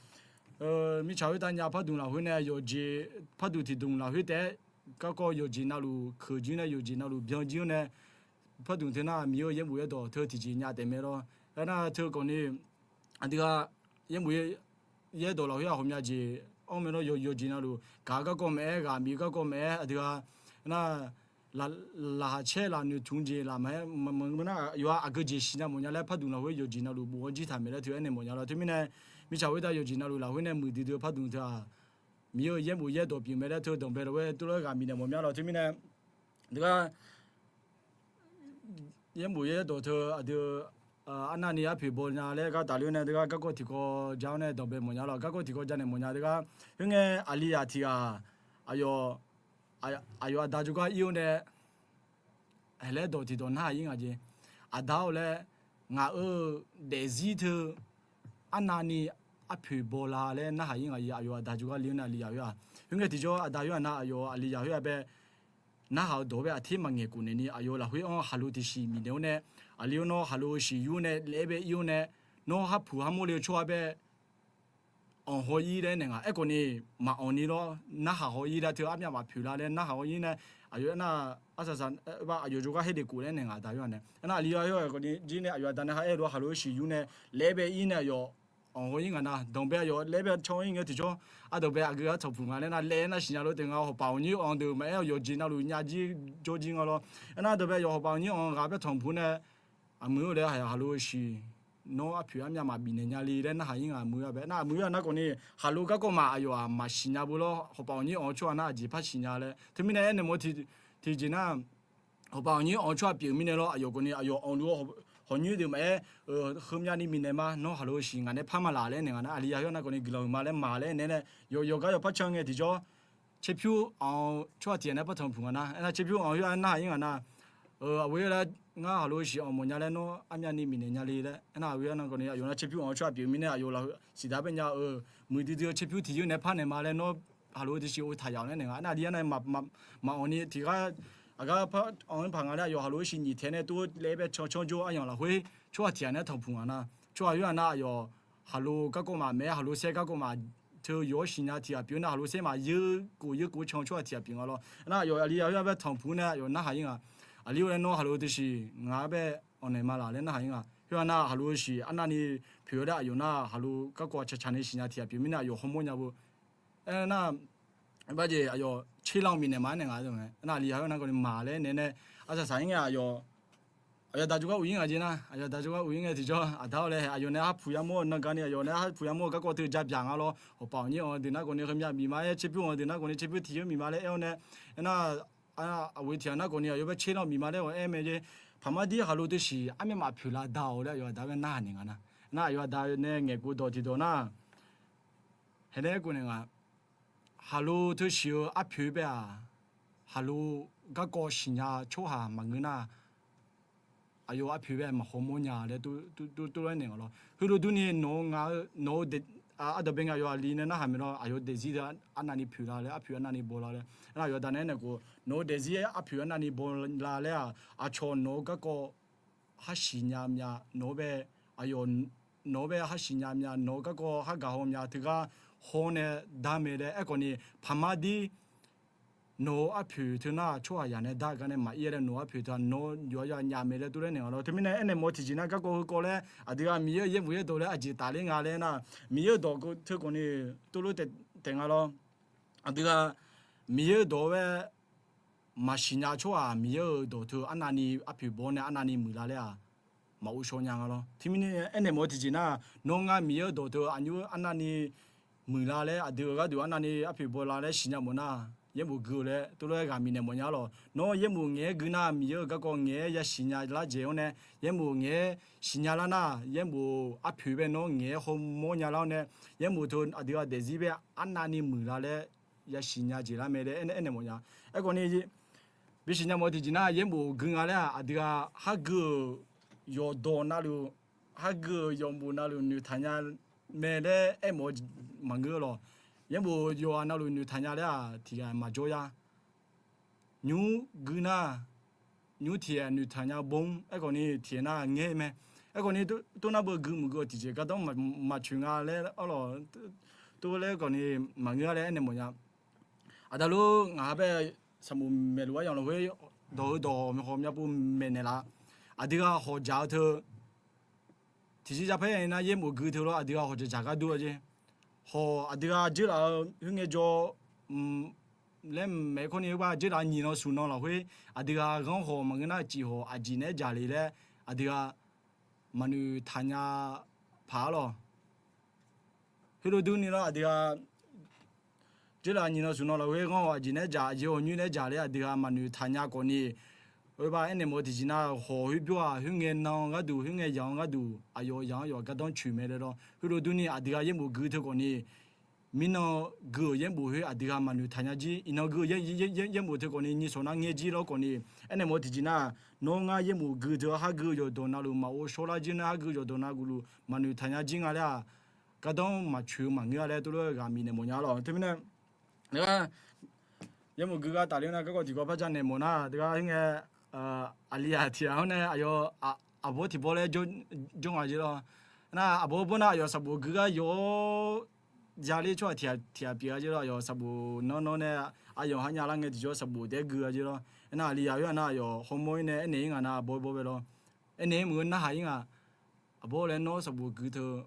mirtsaq khoertav nya pardmq lafkhoer nae yawqjeq pardmq tiqdmq lafkhoer taef-aer garkawv yawqjeq navluf keuq jir nae yawqjeq navluf byan jir-anr nae pardmq teu nar Miqyaer-euq yaerbof yaerdawq teu tiqjeq nya taef mae lawr. Aernar teu khawf ni aqdui-aq yaerbof yaerdawq lafkhoer-aq ghawqmya jeq anr mae lawr. Yawqjeq navluf gaq-eu garkawv maqaer, ghaq bif-eu garkawv maqaer, aqdui-aq nar laqkhaq caer lafnoeq tmq jeq laf maqaer, maqngeur nar yawqha aqgeu jeq siqnya mawfnya laer pardmq lafkhoer yawqjeq navluf bof-anr jir taq mae laer teu aernaeq mawfnya lawr. Teumirnae mirtsaq khoertav yawqjeq navluf lafkhoer nae muiqdui dui-eu pardmq teu-aq Miqyaer-euq yaerbof yaerdawq pyeuf mae laer teu danqbae lafkhoer tov lof-aer ghaq bifnaeq mawfmya lawr. Teumirnae teugar yaerbof yaerdawq teu aqdui arnavni arpoeq bawnya laer gar tafler-awr nae teugar garkawv tiqkawv ja-awr nae danqbae mawfnya lawr. Garkawv tiqkawv ja naeq mawfnya teugar khoerngae aqlizaq tiq ghaq aqyawf, aqyawf aqda jawrgar ir-awr nae haeq laer dawq tiqdawq narhaq ir ngaq jeq. Aqda-awr laer ngaq-euq daefzir teu arnavni arpoeq bawla laer narhaq ir ngaq jeq. Aqyawf aqda jawrgar le-awr nae aqlizaq khoer-aq, khoerngae tiqjawr aqda khoer-aq nar aqyawf aqlizaq khoer-aq bae narhaq-eu dawq bae aqter maqngaeq khof naeqni aqyawf lafkhoer-anr khaqlo tiqsiq bifnaeq-awr nae, aqli-awr nawr khaqlo shiq yur nae laer-aer bae ir-awr nae, nawr har puq har mawrle-eu tsawrhaq bae anq haw ir laer naeq ngaq. Aerkhawf ni maqanq ni lawr, narhaq haw ir laer teu armyav maqpoeq la laer narhaq haw ir nae, aqyawf aernar arsaq saq aqyawf jawrgar haer lef khof laer naeq ngaq aqda khoer-aq nae. Aernar aqli khoer-aq khawf ni jir nae aqyawf aqda nae ha aer lof-aer khaqlo shiq yur nae laer-aer bae ir nae aqyawf anq haw ir ngaq nar, danqbae aqyawf laer-aer bae can ir ngae tiqjawr, ardanqbae aqgeu gar tanqpuq nga laer nar laer nar siqnya lof taef nga. Hawpaq awqnyir anq deuq maqaer-awq yawqjeq navluf nya jir jawr jir nga lawr. Aernar danqbae aqyawf hawpaq awqnyir anq ghaq bae tanqpuq nae, aqmuiq-or laer khaqlo shiq, nawr arpoeq armyav maqbif naeq nya le laer narhaq ir ngaq aqmuiq-a bae. Nar aqmuiq-a nar khawf ni khaqlo garkawv maq aqyawf-aq maqsiq nya beu lawr. Hawpaq awqnyir anq-eu tsawrhaq nar aqjeq par siq nya laer. Teumirnae aernaeq mawf tiqjeq nar, hawpaq awqnyir anq-eu tsawrhaq pyeuf mirnae lawr, aqyawf khawf ni aqyawf anq luf-eu hawqnyoer deuq maqaer, heumyavni bifnaeq ma, nawr khaqlo shiq ngaq nae par maqlaq laer naeq ngaq nar, aqli ya khoer nar khawf ni guiqlanq-euq ma laer maq laer naeq nae, yawqgar yawqpar can ngae tiqjawr, tserpyur anq-eu tsawrhaq tiq ghaq nae par tanqpuq ngaq nar, aernar tserpyur anq khoer-aq narhaq ir ngaq nar, aqghoe laer ngar khaqlo shiq anq mawf nya laer nawr armyavni bifnaeq nya le laer. Aernar aqghoe-a nar khawf ni aqyawf nar tserpyur anq-eu tsawrhaq pyeuf mirnae aqyawf lafkhoer siqdaq bae nya-eu muiqdui dui-eu tserpyur tiq yeur nae par naeq ma laer nawr khaqlo tiqsiq ov taq yaf-awq laer naeq ngaq. Aernar aqli-a nar maqanq ni tiqgar aqgar par anq-aer paq nga laer aqyawf khaqlo shiq nyiq tae nae tov laer-aer bae can canr jawr aryamq lafkhoer tsawrhaq tiq ghaq nae tanqpuq ngaq nar, tsawrhaq khoer-aq nar aqyawf khaqlo garkawv maq maqaer, khaqlo saer garkawv maq teu yawq-awr siqnya tiq ghaq pyeuf nar, khaqlo saer maq yeur kov yeur kov can tsawrhaq tiq ghaq pyeuf nga lawr. Aernar aqyawf aqli ya khoer-aq bae tanqpuq nae aqyawf narhaq ir ngaq. Aqli-or laer nawr khaqlo tiqsiq ngaq-anr bae anq naeq ma laq laer narhaq ir ngaq. Khoer-aq nar khaqlo shiq arnavni poeq-eu laer aqyawf nar khaqlo garkawv caqcaq ni siqnya tiq ghaq pyeuf mirnae aqyawf hawmawr nya beu. Aernar barjeq aqyawf tserlanr bifnaeq ma-aer naeq ngaq-a. Aernar aqli ya khoer nar khawf ni maq laer naeq nae arsaq saq ir ngae aqyawf aqyawf daq jawrgar uq ir ngaq jeq nar, aqyawf daq jawrgar uq ir ngae tiqjawr aqda-awr laer aqyawf nae har puq yamawr-eu nanrgani aqyawf nae har puq yamawr-eu garkawv teu ja byaq nga lawr. Hawpaq awqnyir anq deuq nar khawf ni heumyav bif ma-aer, tserpyur anq deuq nar khawf ni tserpyur tiq yeur bif ma laer aer-awr nae, aernar aqghoe tiq ghaq nar khawf ni aqyawf bae tserlanr bif ma laer-awq aer mae jeq. Paqmar dir khaqlo teu siq armyav maqpoeq la da-awq laer aqyawf aqda bae narhaq naeq ngaq nar, aernar aqyawf aqda nae ngaeqkov dawq tiqdawq nar, haeq nae aerkhof naeq ngaq. Khaqlo teu siq-eu arpoeq bae-aq, khaqlo garkawv siqnya tsawrhaq maqngeur nar, aqyawf arpoeq bae maqhaw mawrnya laer tov lof-aer naeq nga lawr. Heulof durni nawq-eu nga-eu nawq-eu ardawq bae nga aqyawf aqli nae narhaq maeq lawr, aqyawf daefzir arnavni poeq la laer, arpoeq arnavni baw la laer. Aernar aqyawf aqda nae aernaeq khof nawq-eu daefzir arpoeq arnavni baw la laer-aq, aqcawq nawq-eu garkawv har siqnya mya, nawq-anr bae aqyawf nawq-anr bae har siqnya mya, nawq-eu garkawv har gaq haw mya, teugar haw nae dar mae laer aerkhawf ni, paqmar dir nawq-eu arpoeq teu nar tsawrhaq yaq nae dar gar nae maqir-a laer nawq-eu arpoeq teu nawq-eu yawqha yawqha nya mae laer tov laer naeq nga lawr. Teumirnae aernaeq mawf tiqjeq nar garkawv heukawv laer aqdui-aq Miqyaer-euq yaerbof yaerdawq laer aqjeq tafler nga laer nar, Miqyaer-euq dawq teu khawf ni tov lof taef nga lawr. Aqdui-aq Miqyaer-euq dawq-aer maqsiq nya tsawrhaq Miqyaer-euq dawq teu arnavni arpoeq baw nae arnavni muiqlar laer-aq, maqghov shaw nya nga lawr. Teumirnae aernaeq mawf-eu tiqjeq nar, nawr ngar Miqyaer-euq dawq teu aqnymr arnavni muiqlar laer aqdui-euq gharduq arnavni arpoeq bawlar laer siqnya mawf nar, yaerbof gui-eu laer teulof-aer ghaq miqnaeq mawfnya lor. Nawr yaerbof ngaeq-aer gui nar, Miqyaer-euq garkawv ngaeq-aer yasiqnya lar dzaeq-awr nae, yaerbof ngaeq-aer siqnya lar nar, yaerbof arpoeq bae nawr ngaeq-aer hawmawr nya lar-awr nae, yaerbof teu aqdui-aq daefzir bae arnavni muiqlar laer yasiqnya jeq lar mae laer aernaeq mawfnya. Aerkhawf ni, bisiqnya mawf-eu tiqjeq nar, yaerbof gui nga laer-aq, aqdui-aq hargui-euq yawqdawq navluf, hargui-euq yawqbof navluf noeqtaq nya mae laer aermawf-eu maqngeur lor. Yaerbof yawqghaq navluf noeqtaq nya laer-aq, tiqghaq maqjawr ya. Nymr gui nar, nymr tiq-aer noeqtaq nya bor-anr, aerkhawf ni tiq-aer nar ngaer mae. Aerkhawf ni, tov nar beu gui mq gui-awq tiqjeq gardanr maqtsoeq nga laer arlawq, tov laer khawf ni maqngeur-a laer aernaeq mawfnya. Aqda lor ngaq ha bae sanqbof maeqluf-aer yanq lafkhoer dawq-eu dawq maqhaw myavpov maeqnaeq laf. Aqdui-aq hawq dzaq-eu teu tiqjir japaer nar yaerbof gui teu lor, aqdui-aq hawq dzaqdzaq gar dur-a jeq. Hawq aqdui-aq dzeurlaf-eu khoerngae jawr laer maeq-aer kawr ni, khoerbar dzeurlaf nyiq nan suq nan lafkhoer aqdui-aq ghanr hawq maqngeur nar, cif hawq aqjeq naeq-aer dzaq le laer aqdui-aq maqnoeq taqnya paq-a lor. Heulof durni lor, aqdui-aq dzeurlaf nyiq nan suq nan lafkhoer ghanr hawq aqjeq naeq-aer dzaq, aqjeq hawq nymr naeq-aer dzaq le aqdui-aq maqnoeq taqnya khawf ni, oerbar aernaeq mawf-eu tiqjeq nar, hawq khoer byawr-aq khoerngae nan gharduq, khoerngae yaq-anr gharduq, aqyawf yaq-anr yawq gardanr coeq mae laer lor. Heulof durni aqdui-aq yaerbof gui teu khawf ni, mirnan gui-euq yaerbof khoer aqdui-aq maqnoeq taqnya jir. Iqnan gui-euq yaerbof teu khawf ni, nyiq sawq nar ngaer jir lor khawf ni, aernaeq mawf-eu tiqjeq nar, nawr ngar yaerbof gui teu hargui-eu yawqdawq navluf maqghov shawrlar jir nar, hargui-eu yawqdawq navluf maqnoeq taqnya jir nga laer-aq, gardanr maqcoeq-eu maqngeur-a laer tov lof-aer ghaq miqnaeq mawfnya lor. Teumirnae, yaerbof gui gar tafler nar, garkawv tiqkawv par janaeq mawf nar, teugar khoerngae, aqli-aq tiq ghaq-anr nae aqyawf aqbawr tiq bawr laer jawr nga jeq lor. Nar aqbawr bawr nar aqyawf sanqbof gui gar yawr jaler tsawrhaq tiq ghaq pyeuf-a jeq lor. Aqyawf sanqbof nanr nanr nae aqyawf ha nya lar ngae tiqjawr sanqbof taef-aer gui-a jeq lor. Aernar aqli yaq khoer-aq nar aqyawf hawmawr-ir nae aernaeq-ir ngaq nar, aqbawr bawr bae lor. Aernaeq-ir mq-eu narhaq-ir ngaq, aqbawr laer nawr sanqbof gui teu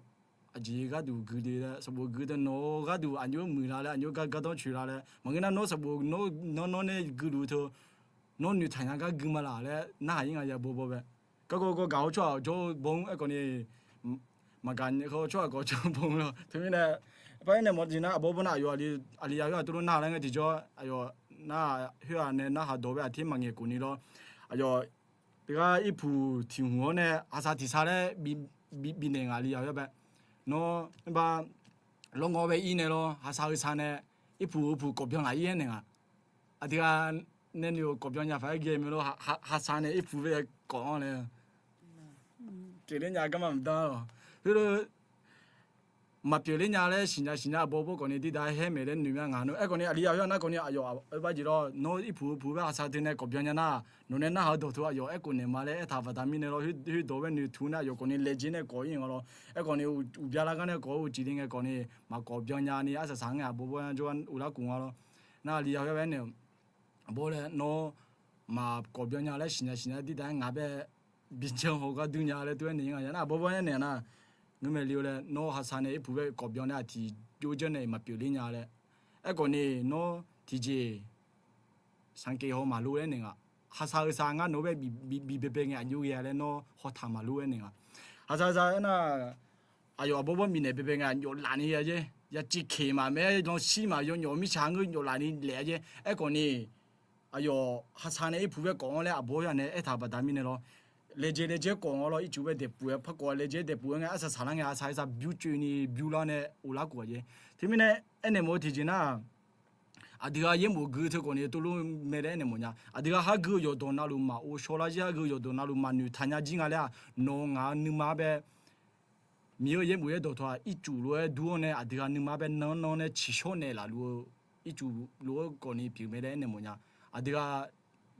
aqjeq gharduq gui le laer, sanqbof gui teu nawq-eu gharduq aqnymr muiqlar laer, aqnymr gar gardanr coeq lar laer maqngeur nar, nawr sanqbof nanr nanr nae guiluf teu nawr noeqtaq nya gar gui ma laf laer narhaq-ir ngaq ya bawr bawr bae. Garkawv gawr gaq-awr tsawrhaq jawr-eu bawr-anr aerkhawf ni, maqgaq-eu tsawrhaq kawv jawr-eu bawr-anr lor. Teumirnae, par aernaeq mawf-eu tiqjeq nar, aqbawr bawr nar aqyawf aqli yaq khoer-aq tov lof narhaq lar ngae tiqjawr, aqyawf nar khoer-aq nae narhaq dawq bae aqter maqngaeq khofni lor. Aqyawf teugar irpuq tiq hmq-awr nae haqsaq tiq saq laer bifnaeq ngaq aqli yaq khoer bae. Nawr bar lawrngawr bae ir nae lor, haqsaq heusav nae irpuq heupuq kawf byan laf-ir aernaeq ngaq. Aqdui-aq nae noeq-euq kawf byan nya paq-aer ghae mae lor, haqsaq nae irpuq bae kawf-anr laer pyeufler nya garma mqdan lor. Heulof maqpyeuf ler nya laer siqnya siqnya aqbawr bawr khawf ni, dirdaq-aer haer maeq laer noeq mya ngaq nawr. Aerkhawf ni aqli yaq khoer-aq nar khawf ni aqyawf oerbar jeq lor, nawr irpuq heupuq bae haqsaq teu nae kawf byan nya nar, nawq nae narhaq-eu dawqteu aqyawf aerkhof naeq ma laer aertaq baqda mirnae lor. Khoerdawq bae noeqtmq nae aqyawf khawf ni laejae nae kawf-ir nga lor. Aerkhawf ni uqbya lar gar nae kawf-eu uqcif le ngae khawf ni maqkawf byan nya ni arsaq saq ngae aqbawr bawr-anr jawrgar uvlar kuf nga lor. Nar aqli yaq khoer-aq aernaeq-euq, aqbawr laer nawr maqkawf byan nya laer siqnya siqnya dirdaq-aer ngaq bae bijan haw gar dur nya laer tov-aer naeq-ir nga ya nar, aqbawr bawr-anr aernaeq nar, ngeur maeq le-eu laer nawr haqsaq nae irpuq bae kawf byan nae aqtiq jov janr nae maqpyeuf ler nya laer. Aerkhawf ni nawr tiqjeq sanqkeq haw maqlor aernaeq ngaq. Haqsaq heusav ngar nawq-eu bae bif baebae ngae aqjox ghae-a laer nawr hawtaq maqlor aernaeq ngaq. Haqsaq heusav aernar, aqyawf aqbawr bawr bifnaeq baebae ngae aqnyawf laf ni-a jer. Yaciv keq maqmae lanrshir maqyaw nyawf mirtsaq ngeur nyawf laf ni laef-a jer. Aerkhawf ni aqyawf haqsaq nae irpuq bae kawf-anr laer aqbawr yaq nae aertaq baqda mirnae lor. Laejae laejae kawf nga lor, ircuf bae daeqpuf-aer par kawf laejae daeqpuf-aer ngae arsaq saqlar ngae haqsaq heusav byu coev ni byu lar nae uvlar kuf-a jer. Teumirnae aernaeq mawf-eu tiqjeq nar, aqdui-aq yaerbof gui teu khawf ni tov lor mae laer aernaeq mawfnya. Aqdui-aq hargui-eu yawqdawq navluf maqov shawrlar jir, hargui-eu yawqdawq navluf maqnoeq taq nya jir nga laer-aq, nawq-eu ngaq-eu nuima bae Miqyaer-euq yaerbof yaerdawq teu-aq, ircuf lof-aer dur-awr nae aqdui-aq nuima bae nan nan nae tsiqshawr naeqlaf luf-eu ircuf lof-aer khawf ni pyeuf mae laer aernaeq mawfnya. Aqdui-aq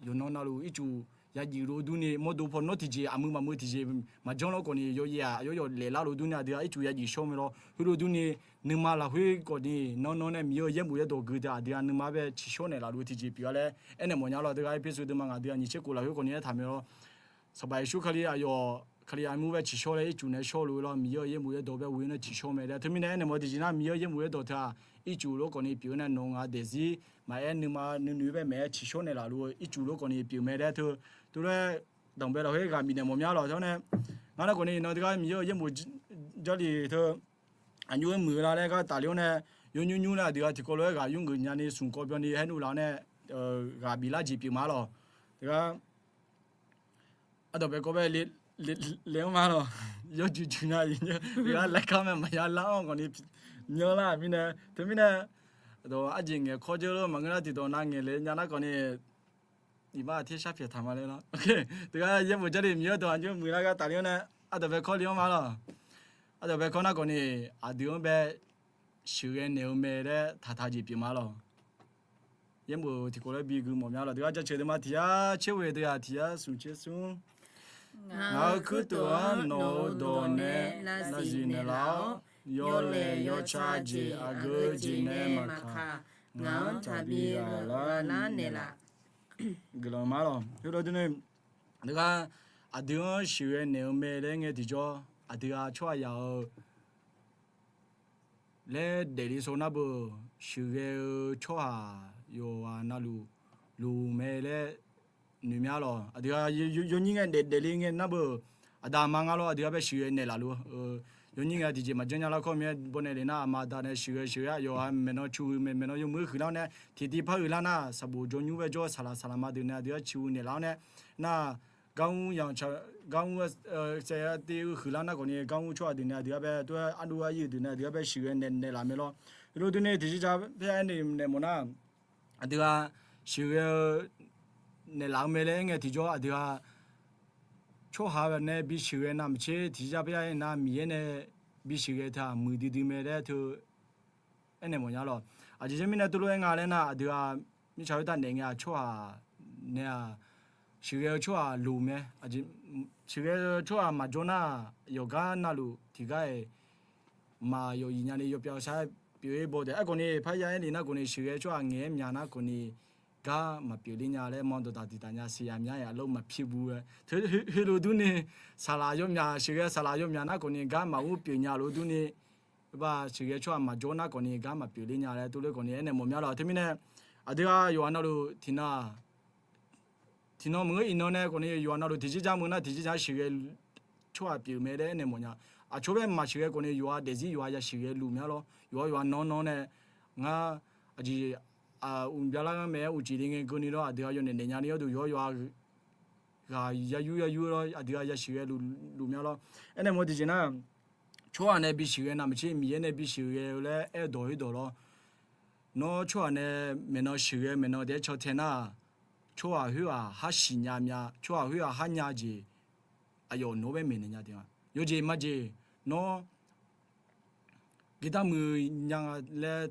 yawqnan navluf ircuf yajuif lof durni mawrdo paw nawr tiqjeq aqmuiq maqmuiq tiqjeq maqjanr lawr khawf ni yawyaef-aq yawr yawf laeqlar lof durni aqdui-aq ircuf yajuif shawr mae lawr. Heulof durni nuima lafkhoer khawf ni nan nan nae Miqyaer-euq yaerbof yaerdawq gui teu aqdui-aq nuima bae tsiqshawr naeqlaf luf-eu tiqjeq pyeuf-a laer aernaeq mawfnya lawr. Aqdui-aq Erpersu deuvma ngaq aqdui-aq nyiq tser khof lafkhoer khawf ni aertaq mae lawr. Sanqpaq Yeqsur Kali aqyawf Kali armur bae tsiqshawr laer ircuf naeq-aer shawr lof-eu lawr, Miqyaer-euq yaerbof yaerdawq bae ghoe-eu nae tsiqshawr mae laer. Teumirnae aernaeq mawf-eu tiqjeq nar, Miqyaer-euq yaerbof yaerdawq teu-aq, ircuf lof khawf ni pyeuf-eu nae nawq-eu ngaq-eu daefzir maqaer nuima nuinoeq bae maeq-aer tsiqshawr naeqlaf luf-eu ircuf lof khawf ni pyeuf mae laer teu. Tov lof-aer danqbae lafkhoer ghaq bifnaeq mawfmya lawq teu-awr nae, ngar nar khawf ni iqnan teugar Miqyaer-euq yaerbof Jarlif teu aqnymr-aer muiq-eu la laer gar tafler-awr nae, yawnymr nymr nae aqdui-aq tiqkawv lof-aer ghaq yurgeuf nyani smq kawv byanni haer nuv laf-awr nae, ghaq biflar jeq pyeuf ma lawq. Teugar ardawq bae kawv bae le-anr ma lawq. Yawjuq juq nya-iq nya, teugar laer kar mae maqya lar-anr khawfni nyanr lar mirnae, teumirnae, ardawq arjeq ngaeq kawr dzeur lof maqngeur nar tiqdawq nav ngaeq le nya nar khawfni iqbax ter shar pyaeq taq ma laer lawr. Teugar yaerbof Jarlif Miqyaer dawq aqnymr muiq lar gar tafler-awr nae, ardawq bae kawr le-anr ma lawq. Ardawq bae kawr nar khawfni, aqdui-anr bae sheuqghae naeq-eu mae laer taqtaq jeq pyeuf ma lawq. Yaerbof tiqkawv laer bi gui mawf mya lawq. Teugar jaceuq deuq ma tiq yar tser ghoeq deuq-aq tiq yar smq tser smr. Ngaq-euq kuirtof-anr nawq-euq dawq nae lavzif naeqlaf-awr, yawlaeq yawca jeq aqgeu jeq nae maqkaq, ngaq-anr taqbi ghaq lar naeqlaf. Guiqlanq ma lawq. Heulof durni, teugar aqdui-anr sheuqghae naeq-eu mae laer ngae tiqjawr, aqdui-aq tsawrhaq yaq-eu laer daefle saw nar beu, sheuqghae-eu tsawrhaq yawqghaq navluf luf mae laer noeq mya lawq. Aqdui-aq yawnyir ngae daef daefle ngae nar beu, aqda aqma nga lawr aqdui-aq bae sheuqghae naeqlaf luf-eu yawnyir ngae tiqjeq maqjanr nya lar kawr mir-aer bawnae le nar aqma aqda nae sheuqghae sheuqghae aqyawf-aq maeqnan cu huiq maeqnan yawmuiq-aer huiqlar-awr nae tiqtiv par huiqlar nar saqbof jawrnymr bae jawr-eu saqlaq saqlaqma deuq nae aqdui-aq ciqhuiq naeqlaf-awr nae nar gar mr yanqca gar mr saev tiv-eu huiqlar nar khawfni gar mr tsawrhaq deuq nae aqdui-aq bae tov-aer ardov aryiq deuq nae aqdui-aq bae sheuqghae naeq naeqlaf mae lawr. Heulof durni tiqjeq ja paer-aer nae naeq mawf nar, aqdui-aq sheuqghae-eu naeqlaf-eu mae laer aer ngae tiqjawr aqdui-aq tsawrhaq nae bisheuqghae navmaqtser tiqjeq ja paer-aer nar Miqyaer nae bisheuqghae teu-aq muiqdui dui mae laer teu aernaeq mawf nya lawq. Aqjeq jawr mirnae tov lof-aer nga laer nar aqdui-aq mirtsaq khoertav naeq ngae-aq tsawrhaq nae-aq sheuqghae-eu tsawrhaq luf mae. Sheuqghae-eu tsawrhaq maqjawr nar yawqgar navluf tiqgar-iq maq yawq iq nyani yawpyav sar-aer pyeuf-ir baw taef. Aerkhawfni parya aer le nar khawfni sheuqghae tsawrhaq ngaeq-aer mya nar khawfni gar maqpyeuf ler nya laer manr dawqdaq tiqtaq nya siqya mya-iq aqlawr maqpyeuf bu-aer teu heulof durni saqlaq yawmyaq sheuqghae saqlaq yawmyaq nar khawfni gar maqur pyeuf nya lof durni, ba sheuqghae tsawrhaq maqjawr nar khawfni gar maqpyeuf ler nya laer tov lof khawfni aernaeq mawf mya lawq. Teumirnae aqdui-aq yawqghaq navluf tiqnan tiqnan maqngeur iqnan nae khawfni yawqghaq navluf tiqjeq ja meuq nar tiqjeq ja sheuqghae tsawrhaq pyeuf mae laer aernaeq mawf nya. Aqcawq bae maqsheuqghae khawfni yawqha daefzir yawqha yasheuqghae luf mya lawr. Yawqha yawqha nan nan nae ngar aqjeq uqbya lar ngar mae-aer uqcif le ngae keuvni lawr aqdui-aq yawnaeq naeq nya ni yawduq yawqha yawqha ghaq ya yur ya yur lawr aqdui-aq yasheuqghae luf mya lawr. Aernaeq mawf tiqjeq nar tsawrhaq nae bisheuqghae navmaqtser Miqyaer nae bisheuqghae-eu laer aerdawq khoerdawq lawr. Nawr tsawrhaq nae maeqnan sheuqghae maeqnan taef-aer cantae nar, tsawrhaq khoer-aq har siqnya mya tsawrhaq khoer-aq har nya jeq aqyawf nawq-anr bae maeqnaeq nya taef-a. Yawjeq majeq nawr girtar muiq nya laer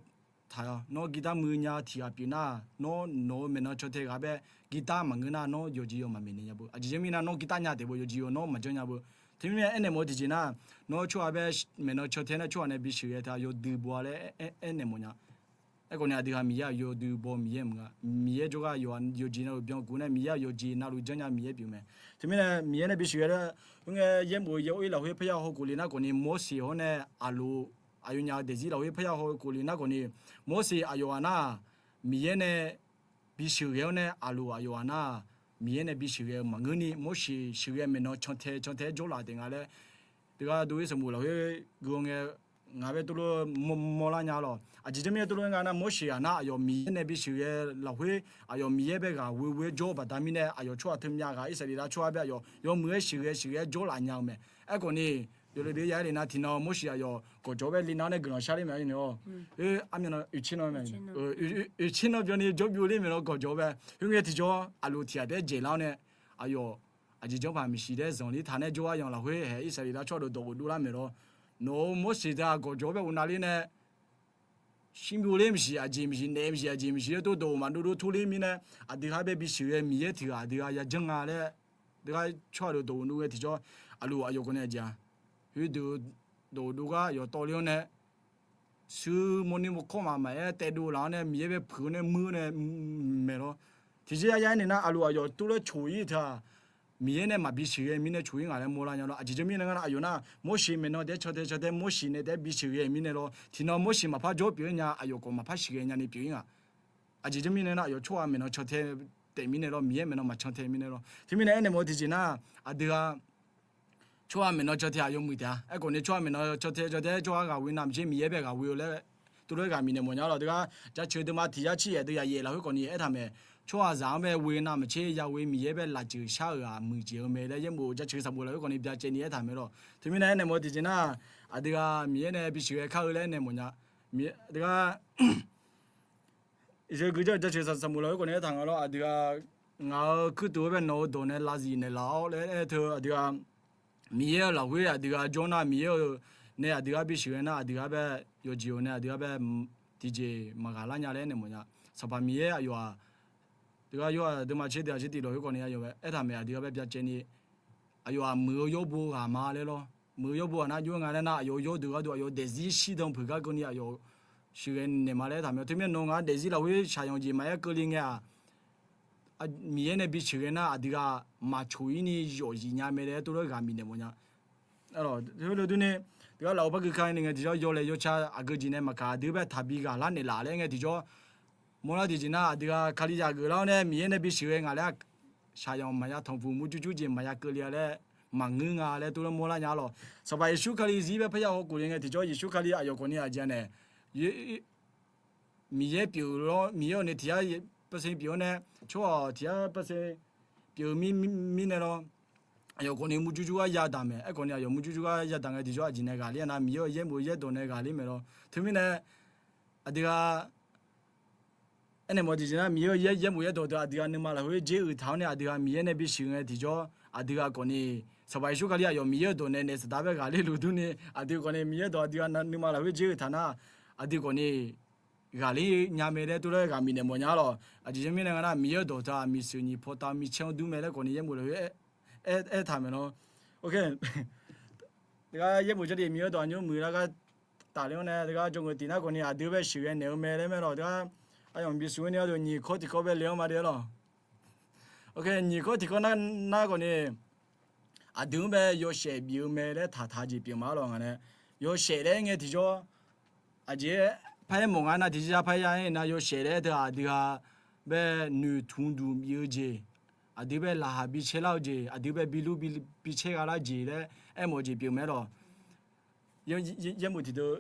taq-awr nawr girtar muiq nya tiq ghaq pyeuf nar, nawr nawq-eu maeqnan cantae ghaq bae girtar maqngeur nar nawr yawqjeq yawq maqmaeq naeq nya beu. Aqjeq jawr mirnae nawr girtar nya taef beu yawqjeq yawq nawr maqjanr nya beu. Teumirnae aernaeq mawf-eu tiqjeq nar, nawr tsawrhaq bae maeqnan cantae nar tsawrhaq nae bisheuqghae taq yawdui baw-a laer aernaeq mawf nya. Aerkhawfni aqdui ghaq Miqyaer-aq yawdui baw Miqyaer maqnga. Miqyaer jawrgar yawqha yawqjeq navluf byankuf nae Miqyaer-aq yawqjeq navluf janrnya Miqyaer pyeuf mae. Teumirnae Miqyaer nae bisheuqghae laer, khoerngae yaerbof yaer-or-ir lafkhoer parya hawkhof le nar khawfni Morseq hawr nae aqloq aqyawfnyaf-eu daefzir lafkhoer parya hawkhof le nar khawfni Morseq aqyawf ghaq nar-aq Miqyaer nae bisheuqghae-awr nae aqloq aqyawf ghaq nar-aq Miqyaer nae bisheuqghae-eu maqngeur ni Morseq sheuqghae maeqnan cantae cantae-aer jawrlaf taef nga laer teugar dov-ir sanqbof lafkhoer gui-awr ngae ngaq bae tov lof mawrlar nya lawq. Aqjeq jawr mirnae tov lof-aer nga nar Morseq ghaq nar aqyawf Miqyaer nae bisheuqghae lafkhoer aqyawf Miqyaer bae ghaq ghoe ghoe-aer jawr-eu baqda mirnae aqyawf tsawrhaq teumav ghaq Irsaqleqlav tsawrhaq bae aqyawf yawmuiq-aer sheuqghae sheuqghae-aer jawrlaf nya-eu mae. Aerkhawfni yawle deuq ya-aer le nar tiqnan Morseq aqyawf gawqjawq bae le nar-awr nae guiqlanq shar ler mae-a. Oe, armyan oeqtser nan mae, oeqtser nan byanni jawrbyov ler maeqnan gawqjawq bae. Khoerngae tiqjawr aqloq tiq ghaq taef-aer dzaeqlar-awr nae aqyawf aqjeq janrpaq maeqshi taef-aer zanqler taq nae jawrgar yanq lafkhoer haeq Irsaqleqlav tsawrhaq deuq dawq ghofdov lar maeq lawr. Nawq-euq Morseq teu-aq gawqjawq bae ghofnav ler nae shirbyov ler maeqshi aqjeq maeqshi naeq maeqshi aqjeq maeqshi-aer tov dawq maqdov dov turler mirnae aqdui ghaq bae bisheuqghae Miqyaer tiq ghaq aqdui ghaq yajanr nga laer deuq gar tsawrhaq deuq dawq ghofdov ngae tiqjawr aqloq aqyawf khawf nae aqjeq-a. Khoerdeuq dawq ghofdov gar yawf tawvler-awr nae shuir mawrni mawrkawr maqmaq-aer taedov laf-awr nae Miqyaer bae puiq-awr nae muir-awr nae maeq lawr. Tiqjeq ya ya-aer naeq nar aqloq aqyawf tov laer coq-ir teu-aq Miqyaer nae maqbi sheuqghae mirnae coq-ir ngaq laer mawrlar nya lawr. Aqjeq jawr mirnae nga nar aqyawf nar Morseq maeqnan taef-aer cantae cantae Morseq nae taef-aer bisheuqghae mirnae lawr. Tiqnan Morseq maqpar jawr pyeuf-ir nya aqyawf khawf maqpar sheuqghae nyani pyeuf-ir ngaq. Aqjeq jawr mirnae nar aqyawf tsawrhaq maeqnan cantae taef mirnae lawr Miqyaer maeqnan maqcan tae mirnae lawr. Teumirnae aernaeq mawf-eu tiqjeq nar aqdui ghaq tsawrhaq maeqnan caw tae-aq yawmuiq taef-a. Aerkhawf ni tsawrhaq maeqnan caw tae caw tae-aer tsawrhaq ghaq ghoe nar maqtser Miqyaer bae ghaq ghoe-eu laer teulof-aer ghaq miqnaeq mawf nya lawq. Teugar jaceuq deuvma tiq yar tsir yaef deuv yaf yaef lafkhoer khawf ni aertaq mae. Tsawrhaqzaq-anr bae ghoe nar maqtser ya ghoe Miqyaer bae lafjeuq shar-euq-aq muiqjeq-eu mae laer yaerbof jaceuq sanqbof lafkhoer khawf ni byacaevni aertaq mae lawq. Teumirnae aernaeq mawf-eu tiqjeq nar, aqdui ghaq Miqyaer nae bisiq ghae kar-eu laer aernaeq mawf nya. Teugar Iqsur guijar jaceuq sanqbof lafkhoer khawf ni aertaq nga lawr. Aqdui ghaq ngaq-euq kuirtof-aer bae nawq-eu dawq nae lavzif naeqlaf-awr laer aer teu aqdui ghaq Miqyaer-euq lafkhoer aqdui ghaq jawr nar Miqyaer-euq nae aqdui ghaq bisiq ghae nar aqdui ghaq bae yawqjeq-eu nae aqdui ghaq bae tiqjeq maqghaq lar nya laer aernaeq mawf nya. Sanqpaq Miqyaer aqyawf-aq teugar yawr-aq deuvma tser deuv-aq tser tiq lafkhoer khawf ni aqyawf aertaq mae aqdui ghaq bae byacaevni aqyawf-aq muiq-eu yawrbo ghaq ma laer lawr. Muiq-eu yawrbo ghaq nar jov-aer nga laer nar aqyawf-euq yawrdeuq gharduq aqyawf daefzir shirdan peuq gar keuvni aqyawf sheuqghae naeq ma laer aertaq mae. Teumirnae nawr ngaq-anr daefzir lafkhoer shaqyanq jeq maqaer keuvle ngae-aq, Miqyaer nae bisiq ghae nar aqdui ghaq maqcoq-ir ni yawfzif nya mae laer teulof-aer ghaq miqnaeq mawf nya. Heulof durni, teugar lafov par gui ka ni ngae tiqjawr yawlaeq yawca aqgeu jeq nae maqkaq aqdui bae taqbi ghaq lar naeqlaf laer ngae tiqjawr mawrlar tiqjeq nar aqdui ghaq Kalizaq geuflar-awr nae Miqyaer nae bisiq ghae ngaq laer shaqyanq maqya tanqpuq murjur jur jeq maqya keuvle-a laer maqngeur nga laer teulof mawrlar nya lawq. Sanqpaq Yeqsur Kali zir bae parya hawkhof le ngae tiqjawr Yeqsur Kali aqyawf khawf ni aqjeq nae Miqyaer pyeuf-eu lawr, Miqyaer-euq nae tiq yar percent pyeuf-awr nae tsawrhaq tiq yar percent pyeuf-eu mirnae lawr, aqyawf khawf ni murjur jur gar yadaq mae. Aerkhawf ni aqyawf murjur jur gar yadaq ngae tiqjawr aqjeq nae ghaqler-a nar Miqyaer-euq yaerbof yaerdawq nae ghaqler mae lawr. Teumirnae aqdui ghaq aernaeq mawf tiqjeq nar Miqyaer-euq yaerbof yaerdawq deuq aqdui ghaq nuima lafkhoer dzer uiq taq-awr nae aqdui ghaq Miqyaer nae bisiq ngae tiqjawr aqdui ghaq khawf ni Sanqpaq Yeqsur Kali aqyawf Miqyaer-euq dawq nae naef saqdaq bae ghaqler luf durni aqdui khawf ni Miqyaer dawq aqdui ghaq nuima lafkhoer dzer uiq taq nar aqdui khawf ni ghaqler nya mae laer teulof-aer ghaq miqnaeq mawf nya lawq. Aqjeq mirnae nga nar Miqyaer-euq dawq teu-aq miqseuq nyiq paw tav micaer-anr dur mae laer khawf ni yaerbof lafkhoer aertaq maeq lawr. Teugar yaerbof jarlif Miqyaer-euq dawq aqnymr muiqlar gar tafler-awr nae teugar jawrgeuf tiq nar khawf ni aqdui bae sheuqghae naeq-eu mae laer mae lawq. Teugar aqyawf mqbif smq-ir ni gharduq nyiq kawr tiq kawr bae le-anr ma de-ar lawq. Nyiq kawr tiq kawr nar khawf ni aqdui-anr bae yawshaef bif-eu mae laer taqtaq jeq pyeuf ma-ar lawq. Ngaq nae yawshaef laer ngae tiqjawr aqjeq-aer par-aer mawf nga nar tiqjeq-a parya-aer nar yawshaef laer teu aqdui-a bae noeqtmq duq bif-eu jeq, aqdui bae laqkhaq bi caer lar-eu jeq, aqdui bae bi lur bi caer gha lar jeq laer aermawf-eu jeq pyeuf mae-ar lawq. Yaerbof tiqdeuv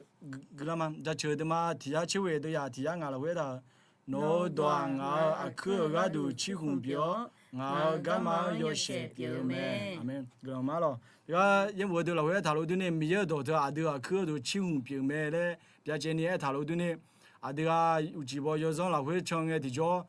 guiqlar ma. Jaceuq deuvma tiq yar tser ghoeq deuv yaq tiq yar ngaq lafkhoer aertaq-euq, nawq-eu dawq-aq ngaq-euq aqkuir-euq gharduq cirhmq pyeuf-awr, ngaq-euq garma-anr yawshaef pyeuf-eu mae. Aqmeq. Guiqlanq ma-ar lawq. Yaerbof-eu deuq lafkhoer aertaq lof durni Miqyaer-euq dawq teu aqdui aqkuir-eu dawq cirhmq pyeuf-eu mae laer byacaevni aertaq lof durni, aqdui-a uqcif baw yawzanr lafkhoer can ngae tiqjawr,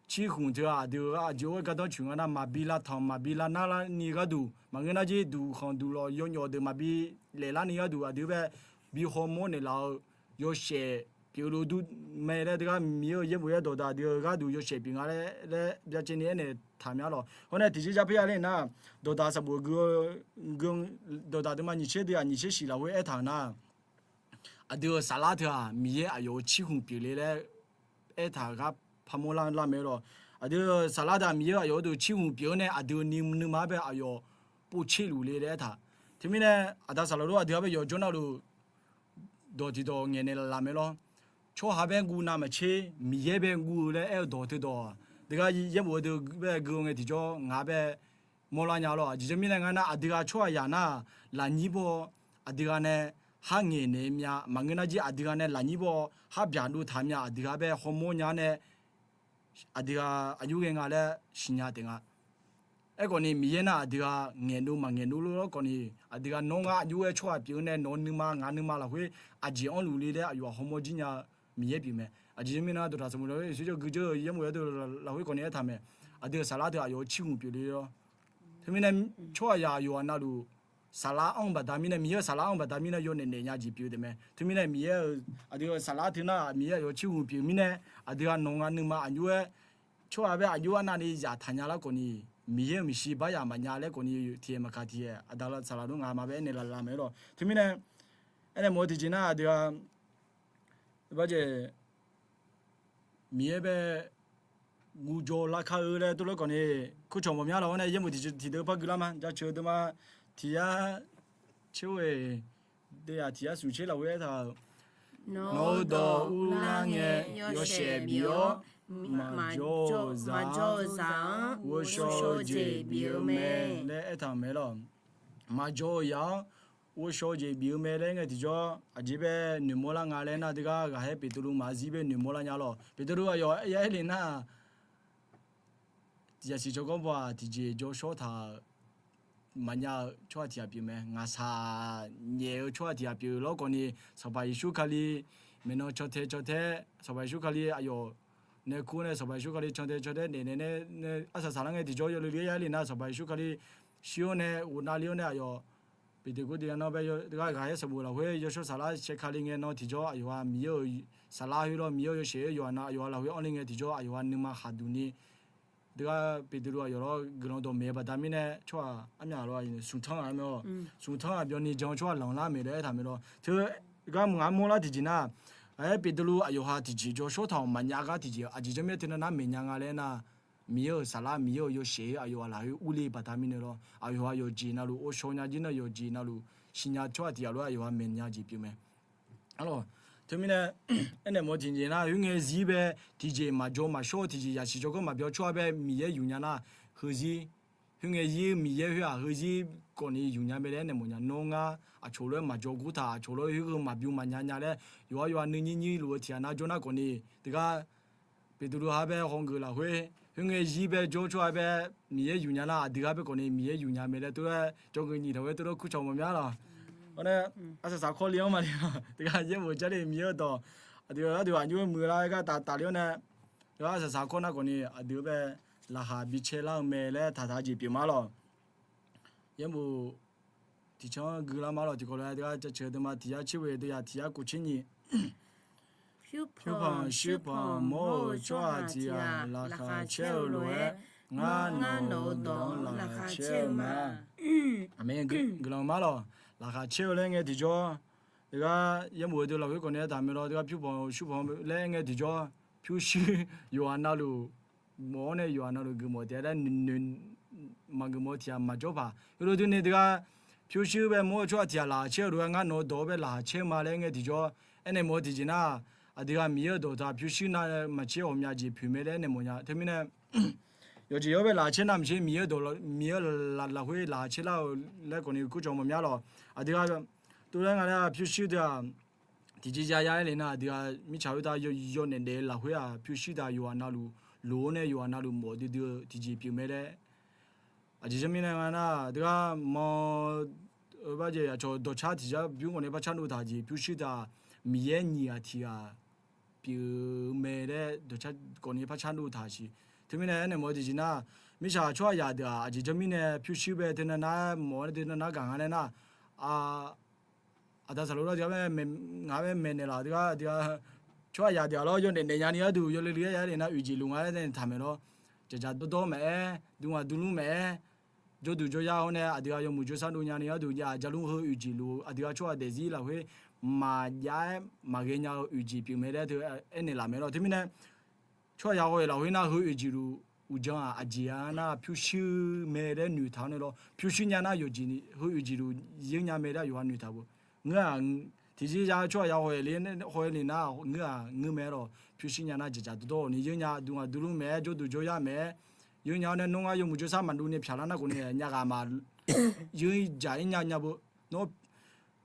cirhmq teu-aq aqdui-eu aqjeq-aer gardanr coeq nga nar maqbi lavtanq maqbi lavnar larni gharduq maqngeur nar jir duqkhanq duqlawq yawnyawf deuq maqbi laef larni gharduq aqdui bae bi hawmawr naeqlaf-eu yawshaef pyeuf lof dur mae laer teugar Miqyaer-euq yaerbof yaerdawq deuq aqdui-eu gharduq yawshaef pyeuf nga laer laer byacaevni aernaeq taq mya-ar lawq. Hawr nae tiqjeq jar parya ler nar, dawqdaq sanqbof gui-eu, dawqdaq deuvma nyiq tser deuv-aq nyiq tser shif lafkhoer aertaq-euq nar, aqdui-euq saflar teu-aq Miqyaer aqyawf-euq cirhmq pyeufle laer aertaq-euq gar parmawr lar mae-ar lawq. Aqdui-euq saflar teu-aq Miqyaer aqyawf-euq dawq cirhmq pyeuf-awr nae aqdui-eu nuima-anr bae aqyawf povtser luf le laer aertaq. Teumirnae aqda saqlaq lof aqdui-a bae yawqjawr navluf dawq tiqdawq ngaeqnaeq laf mae lawr. Tsawrhaq bae guv navmaqtser Miqyaer bae guv-eu laer aer-eu dawq teudawq-aq, deugar yaerbof-eu deuq bae gui-eu ngae tiqjawr ngaq-a bae mawrlar nya lawr. Aqjeq mirnae nga nar aqdui-a tsawrhaqzaq nar-aq lafnyir baw-awr aqdui-a nae kharngaeq naeq mya maqngeur nar jir aqdui-a nae lafnyir baw-awr kharbyaq dov taq mya aqdui-a bae hawmawr nya-ar nae aqdui-a aqjox ghae nga laer siqnya taef nga. Aerkhawf ni Miqyaer nar aqdui-a ngaeqdov maqngaeqdov lor-awr khawf ni aqdui-a nawr ngar aqjox ghae tsawrhaq pyeuf-eu nae nawq-eu nuima ngaq nuima lafkhoer aqjeq anrluf le laer aqyawf-aq hawmawr jir nya Miqyaer pyeuf mae. Aqjeq mirnae dawqdaq sanqbof lafkhoer Yeqsur jawr guijawr-eu yaerbof yaerdawq lafkhoer khawf ni aertaq mae. Aqdui-euq saflar teu aqyawf-euq cirhmq pyeufle lawr. Teumirnae tsawrhaqzaq aqyawf-aq navluf saflar anr-eu baqda mirnae Miqyaer-euq saflar anr-eu baqda mirnae yawnaeq naeq nya jeq pyeuf-eu taef mae. Teumirnae Miqyaer-euq aqdui-euq saflar teu nar Miqyaer aqyawf cirhmq pyeuf mirnae aqdui-a nawq nga nuima aqjox-aer tsawrhaq bae aqjox arnavni zaftaq nya lar khawf ni Miqyaer-euq maeqshi baryaq maqnya laer khawf ni tiqaeq maqkaq tiqaeq aqda saqlaq dov nga ma bae aernaeq laf laf mae-ar lawq. Teumirnae aernaeq mawf-eu tiqjeq nar aqdui-a barjeq Miqyaer bae guvjaw lar kar-eu laer tov lor khawf ni kurcawq mawf mya lawr-awr nae yaerbof tiqdeuv par guiqlar ma. Jaceuq deuvma tiq yar tser ghoeq deuv-aq tiq yar smq tser lafkhoer aertaq-euq, nawq-eu dawq urlar ngae yawshaef bif-awr maqjawr-eu zaq-anr ghovshaw-eu jeq bif-eu mae laer aertaq-euq mae lawq. maqjawr-eu yaq-anr ghovshaw-eu jeq bif-eu mae laer ngae tiqjawr, aqjeq bae noeqmawr lar nga laer nar, teugar ghaqkhaer Beqtuvluv maqzir bae noeqmawr lar nya lawq. Beqtuvluv aqyawf ya aer le nar, zaqsiq tsawrganr baw-aq tiqjeq jawrshawr taq-euq maqnya-eu tsawrhaq tiq ghaq pyeuf mae. Ngaqshaq nyaef-eu tsawrhaq tiq ghaq pyeuf lawr khawfni, Sanqpaq Yeqsur Kali maeqnan cantae cantae, Sanqpaq Yeqsur Kali aqyawf nae kur nae Sanqpaq Yeqsur Kali cantae cantae naeq nae nae, arsaq saqlar ngae tiqjawr yawle le-aer ya aer le nar, Sanqpaq Yeqsur Kali shir-awr nae ghofnavle-awr nae aqyawf Beqtuvluv tiqghaq nan bae ghaqkhaer sanqbof lafkhoer yawshawr saflar shae Kali ngae nan tiqjawr aqyawf-aq Miqyaer-euq saflar khoer lawr, Miqyaer-euq yawshaef-aer yawqha-euq lafkhoer anrle ngae tiqjawr aqyawf-aq nuima khaqduq ni, teugar Beqtuvluv aqyawf lawr guiqlanq dawqmaeq-eu baqda mirnae tsawrhaq armyaq lawr smqtanr-aq mae-awr, smqtanr-aq byanni jan-eu tsawrhaq lanqlar maeq laer aertaq mae lawr. Teugar mq ngar mawrlar tiqjeq nar, ghaqkhaer Beqtuvluv aqyawf-aq tiqjeq jawrshawr taq-awq maqnya gar tiqjeq aqjeq janrmir-aer teunav nar maeqnya nga laer nar, Miqyaer-euq saflar Miqyaer-euq yawshaef-aer aqyawf-aq lafkhoer urler baqda mirnae lawr, aqyawf-aq yawqjeq navluf ghovshaw nya jir nar yawqjeq navluf siqnya tsawrhaq tiq ghaq lof-aer aqyawf-aq maeqnya jeq pyeuf mae. Arlawq, teumirnae aernaeq mawf-eu tiqjeq nar, khoerngae zir bae tiqjeq maqjawr maqshawr-eu tiqjeq zaqsiq tsawrganr maqbyan tsawrhaq bae Miqyaer yufnya nar, heuzir, khoerngae zir Miqyaer khoer-aq heuzir khawfni yufnya mae laer aernaeq mawfnya. Nawr ngar aqcawq lof-aer maqjawr gurtaq, aqcawq lof-aer khoergheu maqbymr maqnya nya laer yawqha yawqha nuinyir nyir luf-eu tiq ghaq nar jawr nar khawfni, teugar Beqtuvluv ha bae hawgeuf lafkhoer, khoerngae zir bae jawr tsawrhaq bae Miqyaer yufnya nar, aqdui ha bae khawfni Miqyaer yufnya mae laer tov-aer jawrgeuf nyiq taq-aer tov-aer kurcawq mawf mya lawq. Awr nae arsaq saq kawrle-anr maqle-a, teugar yaerbof jarle Miqyaer-eu dawq aqdui gharduq aqnymr-aer muiq lar-aer gar taf tafle-awr nae, yawqha arsaq saq kawr nar khawfni aqdui-eu bae laqkhaq bicae lar-eu mae laer taqtaq jeq pyeuf ma lawq. Yaerbof tiqcanr gui lar ma lawq. Tiqkawv lof-aer teugar jaceuq-eu deuvma tiq yar tser ghoe deuv yaq tiq yar kov tser nyiq. Pyurpanq shuirpanq mawr-euq tsawrhaq tiq ghaq laqkhaq caer-eu lof-aer, ngar nawq-euq dawq-anr laqkhaq caer-eu ma. Aqmeq. Guiqlanq ma lawq. Laqkhaq caer-eu laer ngae tiqjawr, teugar yaerbof-eu deuq lafkhoer khawfni aertaq mae lawr, teugar pyurpanq shuirpanq laer ngae tiqjawr, pyurshuir yawqha navluf mawf-awr nae yawqha navluf geufmawf taef-a laer noeq maqgeufmawf-eu tiq ghaq maqjawr paq. Heulof-aer durni teugar pyurshuir bae mawr-eu tsawrhaq tiq ghaq laqkhaq caer-eu lof-aer, ngar nawq-eu dawq-anr bae laqkhaq caer-eu ma laer ngae tiqjawr, aernaeq mawf-eu tiqjeq nar, aqdui ghaq Miqyaer-euq dawq taq pyurshuir nar maqcaer ghawqmya jeq pyeuf mae laer aernaeq mawfnya. Teumirnae yawqjeq yawr bae laqkhaq caer nar maqcaer, Miqyaer-euq lafkhoer laqkhaq caer lar-eu laer khawfni kurcawq mawf mya lawq. Aqdui ghaq tov laer nga laer pyurshuir deuq-aq, tiqjeq ya ya aer le nar, aqdui ghaq mirtsaq khoertav yawnaeq daef-eu lafkhoer-aq pyurshuir deuq-aq yawqha navluf loq-awr nae yawqha navluf mawf duidui-eu tiqjeq pyeuf mae laer. Aqjeq janrmirnae nga nar, teugar mawr-eu barjeq aqcawq dawqcar tiq jar bymr khawfni par car dov taq jeq pyurshuir deuq-aq, Miqyaer nyiq ghaq tiq ghaq pyeuf-eu mae laer dawqcar khawfni par car dov taq siq. Teumirnae aernaeq mawf-eu tiqjeq nar, mirtsaq tsawrhaq yaq deuq-aq aqjeq janrmirnae pyurshuir bae teunav nar mawf-awr nae teunav nar gaq nga laer nar, aqda saqlo lar tiq ghaq ngaq-anr bae maeqnaeq laf tiq ghaq tiq ghaq, tsawrhaq yaq deuq-aq lawr yawnaeq naeq nyani gharduq yawle le-aer ya le nar oeq jeq luf nga laer nae taq maeq lawr. Dzaqdzaq dawrdawr maqaer, dmqghaq dmlmr maqaer, jawrduq jawryar-awr nae aqdui ghaq yawmuiq jawrsar dov nyani gharduq jav jalmr heu oeq jeq luf-eu aqdui ghaq tsawrhaq daefzir lafkhoer maqjav-aer maqghae nya-eu oeq jeq pyeuf mae laer teu aernaeq laf mae lawr. Teumirnae tsawrhaq yaq haw-aer lafkhoer nar heu oeq jeq luf uqdzan-aq aqjeq-a nar pyurshuir mae laer noeqtaq-awr nae lawr, pyurshuir nya nar yawqjeq ni heu oeq jeq luf yeur nya mae laer yawqha noeqtaq beu. Ngeur-aq, tiqjeq ya-eu tsawrhaq yaq haw-aer le nar ngeur-aq ngeur mae lawr, pyurshuir nya nar dzaqdzaq dawrdawr ni yeur nya, dmqghaq dmlmr maqaer, jawrduq jawryar maqaer, yeur nya-awr nae nawr ngar yawmuiq jawrsar maqdov ni pyaq lar nar khawfni nya ghaq ma yeur dzaq-ir nya nya beu. Nawr,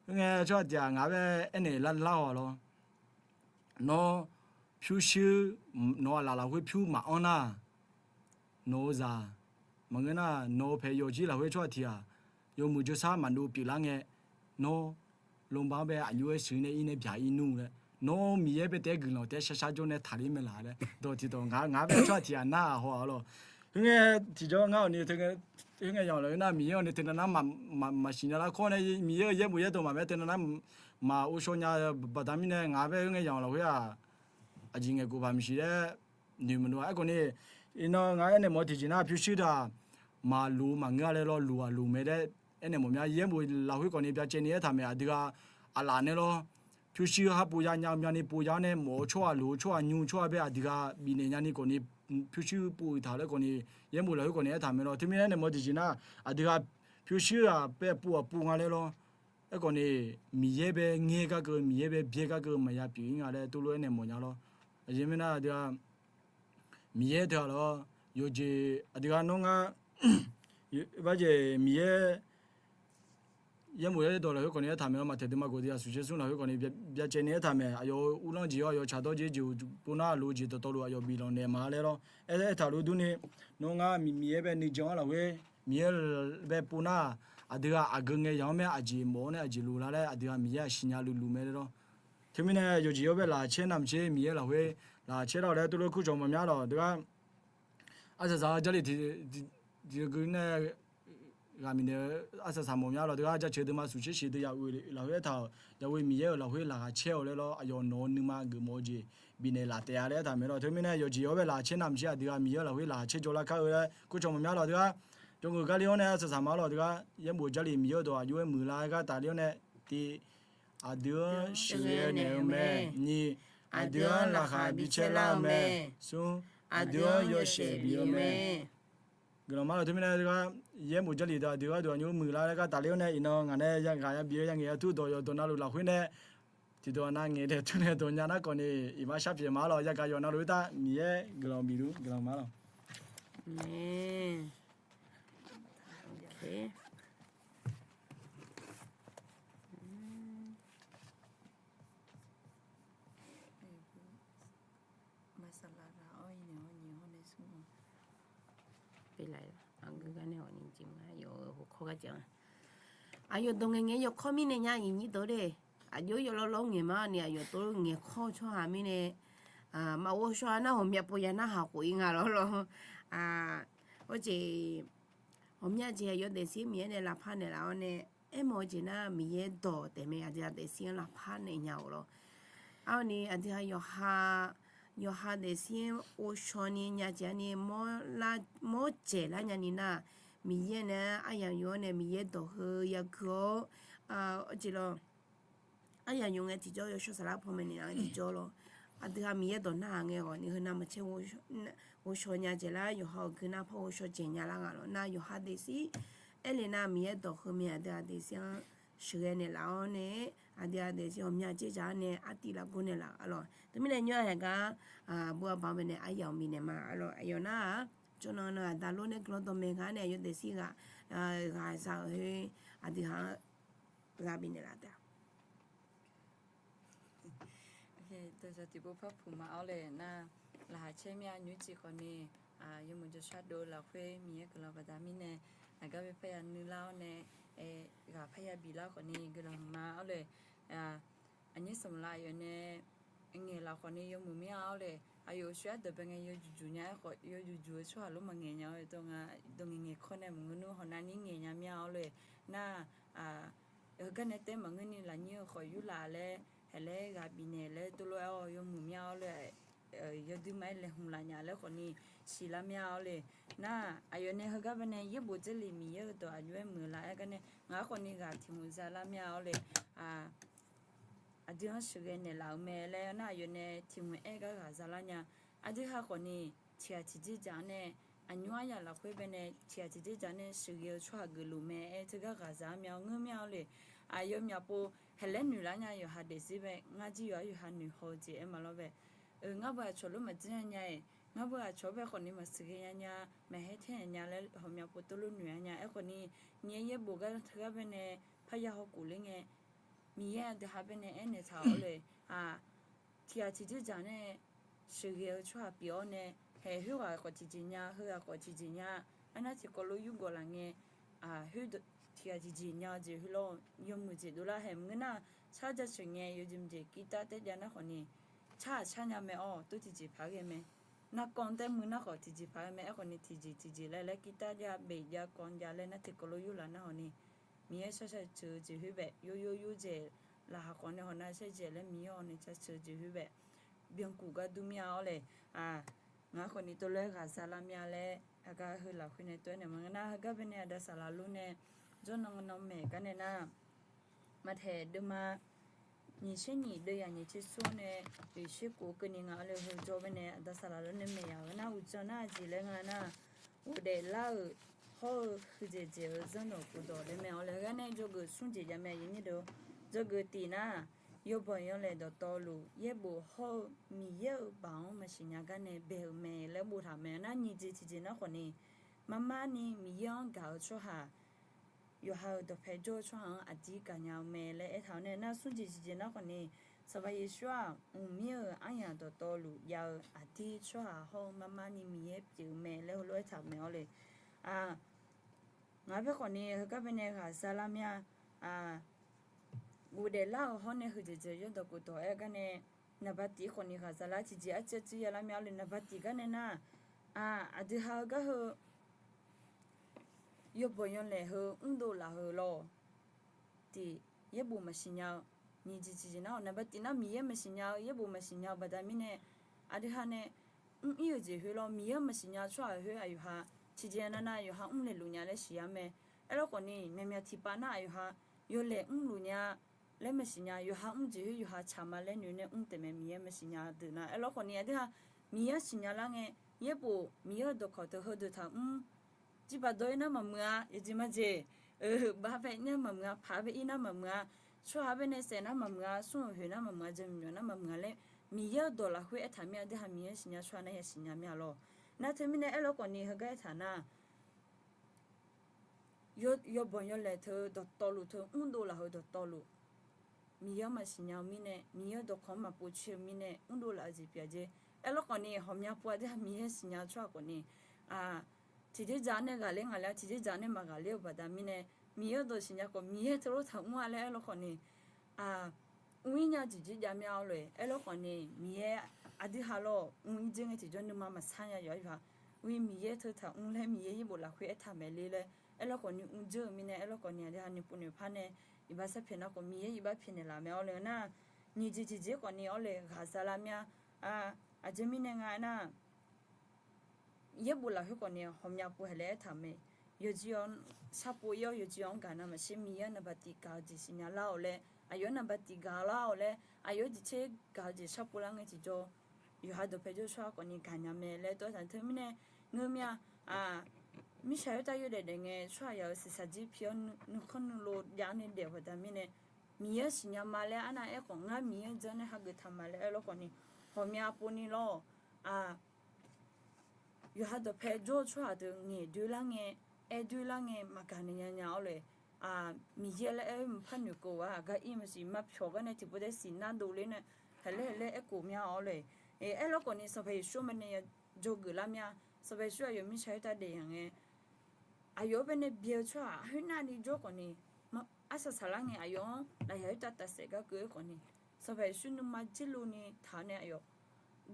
khoerngae tsawrhaq tiq ghaq ngaq-anr bae aernaeq lar lar haw-a lawr. Nawr pyurshuir, nawq-euq laf lafkhoer pyur maqanr nar, nawq-eu zaq maqngeur nar, nawq-eu paeq yawqjir lafkhoer tsawrhaq tiq ghaq yawmuiq jawrsar maqdov pyeuflar ngae, nawr lmba-anr bae aqjox-aer sheuq nae ir nae byaq-ir nmr laer, nawr Miqyaer bae taef-aer guiqlanq taef-aer sharshar jawr nae taqler mae laf laer dawq tiqdawq ngaq-anr bae tsawrhaq tiq ghaq nar-aq haw-a lawr. Khoerngae tiqjawr ngar-awq ni, khoerngae yanq laf-aer nar Miqyaer-awq ni teunav nar maqsiq nya lar kawr nae Miqyaer-euq yaerbof yaerdawq maqmaeq-aer teunav nar maq ghovshaw nya-eu baqda mirnae ngaq-anr bae khoerngae yanq lafkhoer-aq, aqjeq ngaeqkhof paq maqsiq laer noeq maqnoeq-a. Aerkhawf ni, iqnan ngar aernaeq mawf-eu tiqjeq nar pyurshuir deuq-aq maqloq maqngeur-a laer lawr, loq-aq loq mae laer aernaeq mawf mya. Yaerbof lafkhoer khawf ni byacaevni aertaq maeq aqdui ghaq aqlaf nae lawr, pyurshuir har pov ya nya-eu myavni pov ya-awr nae mawf-eu tsawrhaq loq-eu tsawrhaq nymr-eu tsawrhaq bae aqdui ghaq bifnaeq nyani khawf ni pyurshuir pov-eu taq laer khawf ni, yaerbof lafkhoer khawf ni aertaq mae lawr. Teumirnae aernaeq mawf-eu tiqjeq nar aqdui ghaq pyurshuir-aq bae pov-aq pov nga laer lawr. Aerkhawf ni, Miqyaer bae ngaer gar keuv, Miqyaer bae byaer gar keuv maqya pyeuf-ir nga laer tov lof aernaeq mawf nya lawr. Aqjeq mirnae aqdui ghaq Miqyaer teu-aq lawr, yawqjeq aqdui ghaq nawr ngar barjeq Miqyaer Yaerbof yaerdawq lafkhoer khawfni aertaq maeq-awr, maqtaeq deuvma gawq deuv-aq smq tser smr lafkhoer khawfni byacaevni aertaq maeq. Aqyawf-euq uvlanr jeq-awr aqyawf tsaqdawr jeq jeq-euq pov nar lof-eu jeq dawqtawvluf aqyawf biflanq naeq ma laer lawr. Aer, aertaq luf durni, nawr ngar Miqyaer bae nuijan-anr lafkhoer Miqyaer bae pov nar, aqdui-aq aqgeu ngae yaq-anr mae, aqjeq mawf-awr nae aqjeq luf lar laer aqdui-aq Miqyaer-aq siqnya luf luf mae laer lawr. Teumirnae yawqjeq yawr bae laqcaer navmaqtser Miqyaer lafkhoer laqcaer lar-awq laer teulof kurcawq mawf mya lawq deugar. Arsaq saq-eu Jarlif tiqgeu nae ghaq miqnaeq-eu arsaq saq mawf mya lawq deugar. Jaceuq deuvma smq tser shiq deuv ya oe lafkhoer aertaq-euq, yaghoe Miqyaer-euq lafkhoer laqkhaq caer-awq laer lawr. Aqyawf nawq-eu nuima geufmawf-eu jeq bifnaeq laf taef-a laer aertaq maeq lawq. Teumirnae yawqjeq yawr bae laqcaer navmaqtser aqdui-aq Miqyaer-euq lafkhoer laqkhaq caer jawrlar kar-eu laer kurcawq mawf mya lawq deugar. Jawrgeuf garli-awr nae arsaq saq ma lawq deugar. Yaerbof Jarlif Miqyaer-euq dawq aqjox-aer muiqlar-aer gar tafler-awr nae, tiq, aqdui-anr sheuqghae naeq-eu mae. Nyiq, aqdui-anr laqkhaq bicaer lar-eu mae. Smr, aqdui-anr yawshaef bif-eu mae. Guiqlanq ma lawq. Teumirnae deugar, Yaerbof Jarlif deuq aqdui gharduq aqnymr muiqlar laer gar tafler-awr nae, iqnan ngaq nae yaghaq yabif-eu yangaeq yatur dawq yawqdawq navluf lafkhoer nae tiqdawq nav ngaeq daef tur nae dawq nya nar khawfni iqbax sharpyaeq ma lawq. Yagaq yawq navluf-eu tar Miqyaer guiqlanq bif luf guiqlanq ma lawq. Aqyawf-euq hokawr garjav-a, aqyawf dawq ngaeqngaeq yawkawr mirnae nya iqnyir dawq de. Aqjox yawlawr lawr ngaeq ma ni aqyawf tov ngaeqkawr-eu tsawrhaq mirnae, maqghov shaw-a nar ghawqmya pov ya narhaq khof-ir nga lawr lawr. Hawjeq, ghawqmya jeq aqyawf daefzir Miqyaer nae lavpar naeqlaf-awr nae, aermawf-eu jeq nar Miqyaer dawq taef mae. Aqdui-aq daefzir-anr lavpar naeq nya-euq lawr. Arni aqdui-aq yawqha, yawqha daefzir-anr ghovshaw ni nya jeq-a ni mawr dzaeqlar nyani nar, Miqyaer nae aryamq yawr-awr nae Miqyaer dawq heu yagui-awr, jeq lawr, aryamq yawr ngae tiqjawr yawshawr saflar panmaeq ni-a tiqjawr lawr. Aqdui-aq Miqyaer dawq narhaq ngae ghawqni heunav maqcaer ghovshaw nya jeq lar yawqha-euq gui nar par ghovshaw dzaeq nya lar nga lawr. Nar yawqha daefzir aerle nar Miqyaer dawq heu mae. Aqdui-aq daefzir-anr sheuqghae naeqlaf-awr nae, aqdui-aq daefzir ghawqmya jeq ja-awr nae artiv lavgor naeqlaf-a lawr. Teumirnae nymr-aq haeq gar, aqbur aqbaq baenae aryamq bifnaeq ma lawr. Aqyawf nar-aq, jawrnan nan aqda lor nae guiqlanq dawqmaeq gar nae aqyawf daefzir ghaq, ghaqzaq-eu heu aqdui-aq ghaq bifnaeq laf taef-a. Dawqzaq tiqpov par puq ma-awr le nar, laqkhaq caer mir-a nymr jeq khawfni, yawmuiq jawrshar dov lafkhoer Miqyaer guiqlanq baqda mirnae, aqgar bae parya nuilar-awr nae, ghaq parya biflar khawfni guiqlanq ma-awr le. Aqnyir sanqbof laf yawf nae ngaeq laf khawfni yawmuiq mir-a-awr le. Aqyawf uqshoe ardawq bae ngae yawjuq juq nya-aer khawf, yawjuq juq-eu tsawrhaq lof maqngaeq nya-awr, dawq ngaeq, dawq ngaeq ngaeq kawr nae maqngeur nmr hawq navni ngaeq nya mir-a-awr le. Nar, heugar nae taef maqngeur ni lafnyir-eu khawf yurlaf laer, haeq laer ghaq bifnaeq laer tov lof-aer-awr yawmuiq mir-a-awr le. Yawdui ma-aer laeqhmq laf nya laer khawfni siqlar mir-a-awr le. Nar, aqyawf nae heugar bae nae yaerbof Jarlif Miqyaer-euq dawq aqjox-aer muiqlar-aer gar nae ngaq-anr khawfni ghaq tiq hmq zalar mir-a-awr le. Aqdui-anr sheuqghae naeqlaf-euq mae laer nar, aqyawf nae tiq hmq aer gar ghaq zalar nya. Aqdui ha khawfni tiqghaq tiqjeq dzaq-anr nae, aqnymr aryamq lafkhoer bae nae tiqghaq tiqjeq dzaq nae sheuqghae-eu tsawrhaq geufluf mae-aer teugar ghaq za-ar mya-awr ngeur mir-a-awr le. Aqyawf myaqpov haeq laer noeqlar nya yawqha daefzir bae ngar jir yawqha yawqha noeqhaw-eu jeq aer ma lawr bae. Ngar beu aqcawq lof maqdzir nya nya-iq, ngar beu aqcawq-anr bae khawfni maqsiq ghae nya nya, maqhaer taer nya nya laer hawq myaqpov tov lof noeq-ar nya. Aerkhawfni Miqyaer yaerbof gar teugar bae nae parya hawkhof ler ngae, Miqyaer aqdui ha bae nae aernaeq taq-awr le. Tiqghaq tiqjeq dzaq nae sheuqghae-eu tsawrhaq pyeuf-awr nae, haeq khoerghaq khawf tiqjeq nya, heughaq khawf tiqjeq nya, arnar tiqkawv lof yurgawv laf ngae, khoer tiqghaq tiqjeq nya-eu jeq khoerlof-aer yawmuiq jeq dovlar haeq maqngeur nar, car jaceuq ngae yawjeq mqjeq kirtav taer jav nar khawfni, car-aq car nya mae-awr tov tiqjeq paq ghae mae. Narkawv taer muiq nar khawf tiqjeq paq ghae mae. Aerkhawfni tiqjeq tiqjeq laer laer kirtav jav, bef jav, kawv jav laer nar tiqkawv lof yurlaf nar khawfni, Miqyaer shar shar ceuq-eu jeq khoer bae, yawyoyur jeq, laqkhaq khawf nae hawq nar shaer jeq laer Miqyaer-awr nae shar ceuq-eu jeq khoer bae, byankuf gar dur mir-a-awr le. Ngaq khawfni tov lof-aer ghaq zalar mir-a laer aqgar heu lafkhoer nae tov-aer naeq ma. Ngeur nar heugar bae nae aqda saqlaq lof nae jawrnan nan maeq gar nae nar, Maqtaeq deuvma nyiq tser nyiq deuv yaq nyiq tser smr nae oeq tser kof keuvni nga-awr le. Heu jawr bae nae aqda saqlaq lof nae maeq yaq-eu nar, uqdzan nar aqjeq laer nga nar, ghofdaef lar-euq hawr-eu huiqdzaeq dzaeq-eu zanrdawq khofdawq laer mae-awr le. Ghae nae dzawgeuf smr jeq jav mae. Dzawgeuf tiq nar, yawbanq yawlaeq dawqtawvluf yaerbof hawr-eu Miqyaer-euq baoq-anr maqsiq nya gar nae bae-euq mae laer boftaq mae. Nar nyiq jeq tiqjeq nar khawfni, marmar ni Miqyaer-anr gaq-eu tsawrhaq yawqha-euq dawqpae jawr-eu tsawrhaq-anr aqdir gaqnya-eu mae laer aertaq-awr nae nar, smr jeq jeq jeq nar khawf ni, Sanqpaq Yeqsur-aq, mqmir-euq aryamq dawqtawvluf jav-eu aqdir tsawrhaq hawr-eu mar mar ni Miqyaer pyeuf-eu mae laer heulof-aer aertaq-euq mae awr le. Ngaq-anr paer khawf ni heugar bae nae ghaq za lar mir-a. Ghofdaef lar-euq hawr nae huiqdzaeq dzaeq yawrdawq khofdawq-aer gar nae, naqba tiq khawf ni ghaq za lar tiqjeq arcuiv arcuiv ya lar mir-a le. Naqba tiq gar nae nar, aqdui ha-eu gar heu yawbanq yawlaeq heu mrdov laf-eu lawr. Tiq, yaerbof maqsiq nya-eu. Nyiq jeq tiqjeq nar-awq, naqba tiq nar Miqyaer maqsiq nya-eu, yaerbof maqsiq nya-eu baqda mirnae, aqdui ha nae mr ir-euq jeq khoer lawr, Miqyaer maqsiq nya-eu tsawrhaq khoer aqyawf ha tiqjeq nav nav yawqha mr laeqluf nya laer siq-a mae. Aerlawr khawf ni, myaqmyaq tiqpav nar aqyawf ha yawlaeq mrluf nya laer maqsiq nya, yawqha mr jeq khoer yawqha tsaq ma laer noeq nae mr taef mae, Miqyaer maqsiq nya deuq nar. Aerlawr khawf ni aqdui ha Miqyaer-anr siqnya lar ngae, yaerbof Miqyaer-euq dawqkawq teu heudeuq taq mr, jirbaq dawr ir nar maqmuiq-a, yawjeq majeq, bav bae ir nar maqmuiq-a, paq bae ir nar maqmuiq-a, tsawrhaq bae nae saef nar maqmuiq-a, smr-euq hoeq nar maqmuiq-a, jaqmyawf nar maqmuiq-a laer Miqyaer-euq dawq lafkhoer aertaq mir-a. Aqdui ha Miqyaer siqnya tsawrhaq nar ya siqnya mir-a lawr. Nar teumirnae aerlawr khawf ni heugar aertaq nar, yawbanq yawlaeq teu dawqtawvluf teu mrdov laf-eu dawqtawvluf, Miqyaer-anr maqsiq nya-eu mirnae, Miqyaer-euq dawqkawq-anr maqpov coer-eu mirnae mrdov laf-eu jeq pyeuf-a jeq. Aerlawr khawf ni hawqmya pov-a aqdui ha Miqyaer siqnya tsawrhaq khawf ni, tiqjeq dzaq nae ghaqler nga laer, tiqjeq dzaq nae maqghaqler-eu baqda mirnae, Miqyaer-euq dawq siqnya khawf Miqyaer teulof taq mr-a laer aerlawr khawf ni, mr ir nya jeq jeq jav mir-a awr le. Aerlawr khawf ni Miqyaer aqdui ha lawr mr ir dzeur ngae tiqjawr nuima maqsar nya yawqha-a. Ur ir Miqyaer teu taq mr laer Miqyaer yaerbof lafkhoer aertaq maeq le laer. Aerlawr khawf ni mr dzeur-eu mirnae, aerlawr khawf ni aqdui ha nuipov noeqpar nae iqbax sarpyaeq nar khawf Miqyaer iqbax pyaeqnaeq laf mae awr le nar, nyiq jeq tiqjeq khawf ni awr le ghaq za lar mir-a. Aqjeq mirnae nga aernar, yaerbof lafkhoer khawf ni hawqmya pov haeq laer aertaq mae. Yawqjeq-awr sharpov ir-awr yawqjeq-anr gaq nar maqtser Miqyaer-anr naqba tiq gaq-eu jeq siqnya lar-awq laer, aqyawf-anr naqba tiq gaq lar-awq laer, aqyawf-anr jeq tser gaq-eu jeq sharpov lar ngae tiqjawr, yawqha dawqpae jawr-eu tsawrhaq khawf ni gaqnya mae laer tawr taq teumirnae, ngeur mir-a. Mirtsaq khoertav yawdaef daef ngae tsawrhaq yaq-euq siqsaq jir pi-awr nuikhanr nuilov jav-awr nae daef-eu baqda mirnae, Miqyaer-anr siqnya ma laer arnav aer khawf ngar Miqyaer-anr dzeur nae hageuf taq ma laer aerlawr khawf ni, hawqmya pov ni lawr-awq. Yawqha dawqpae jawr-eu tsawrhaq deuq ngaeq doer lar ngae, aer doer lar ngae maqgaq naeq nya nya awr le. Miqyaer laer aer-eu maqpar noeqkeuv-a, aqgar ir maqsiq maqpyawq gar nae tiqpov tae siq nar dovler nae, haqlaer haqlaer aerkhof mir-a awr le. Aerlawr khawf ni Sanqpaq Yeqsur-anr bae nae ya dzawgeuf lar mir-a. Sanqpaq Yeqsur aqyawf mirtsaq khoertav daef yaq ngae, aqyawf-anr bae nae byae-eu tsawrhaq khoernav ni jawr khawf ni, arsaq saqlar ngae aqyawf-anr lafyaq khoertav tafsaef gar keuv-aer khawf ni, Sanqpaq Yeqsur nuima jirluf ni taq-awr nae aqyawf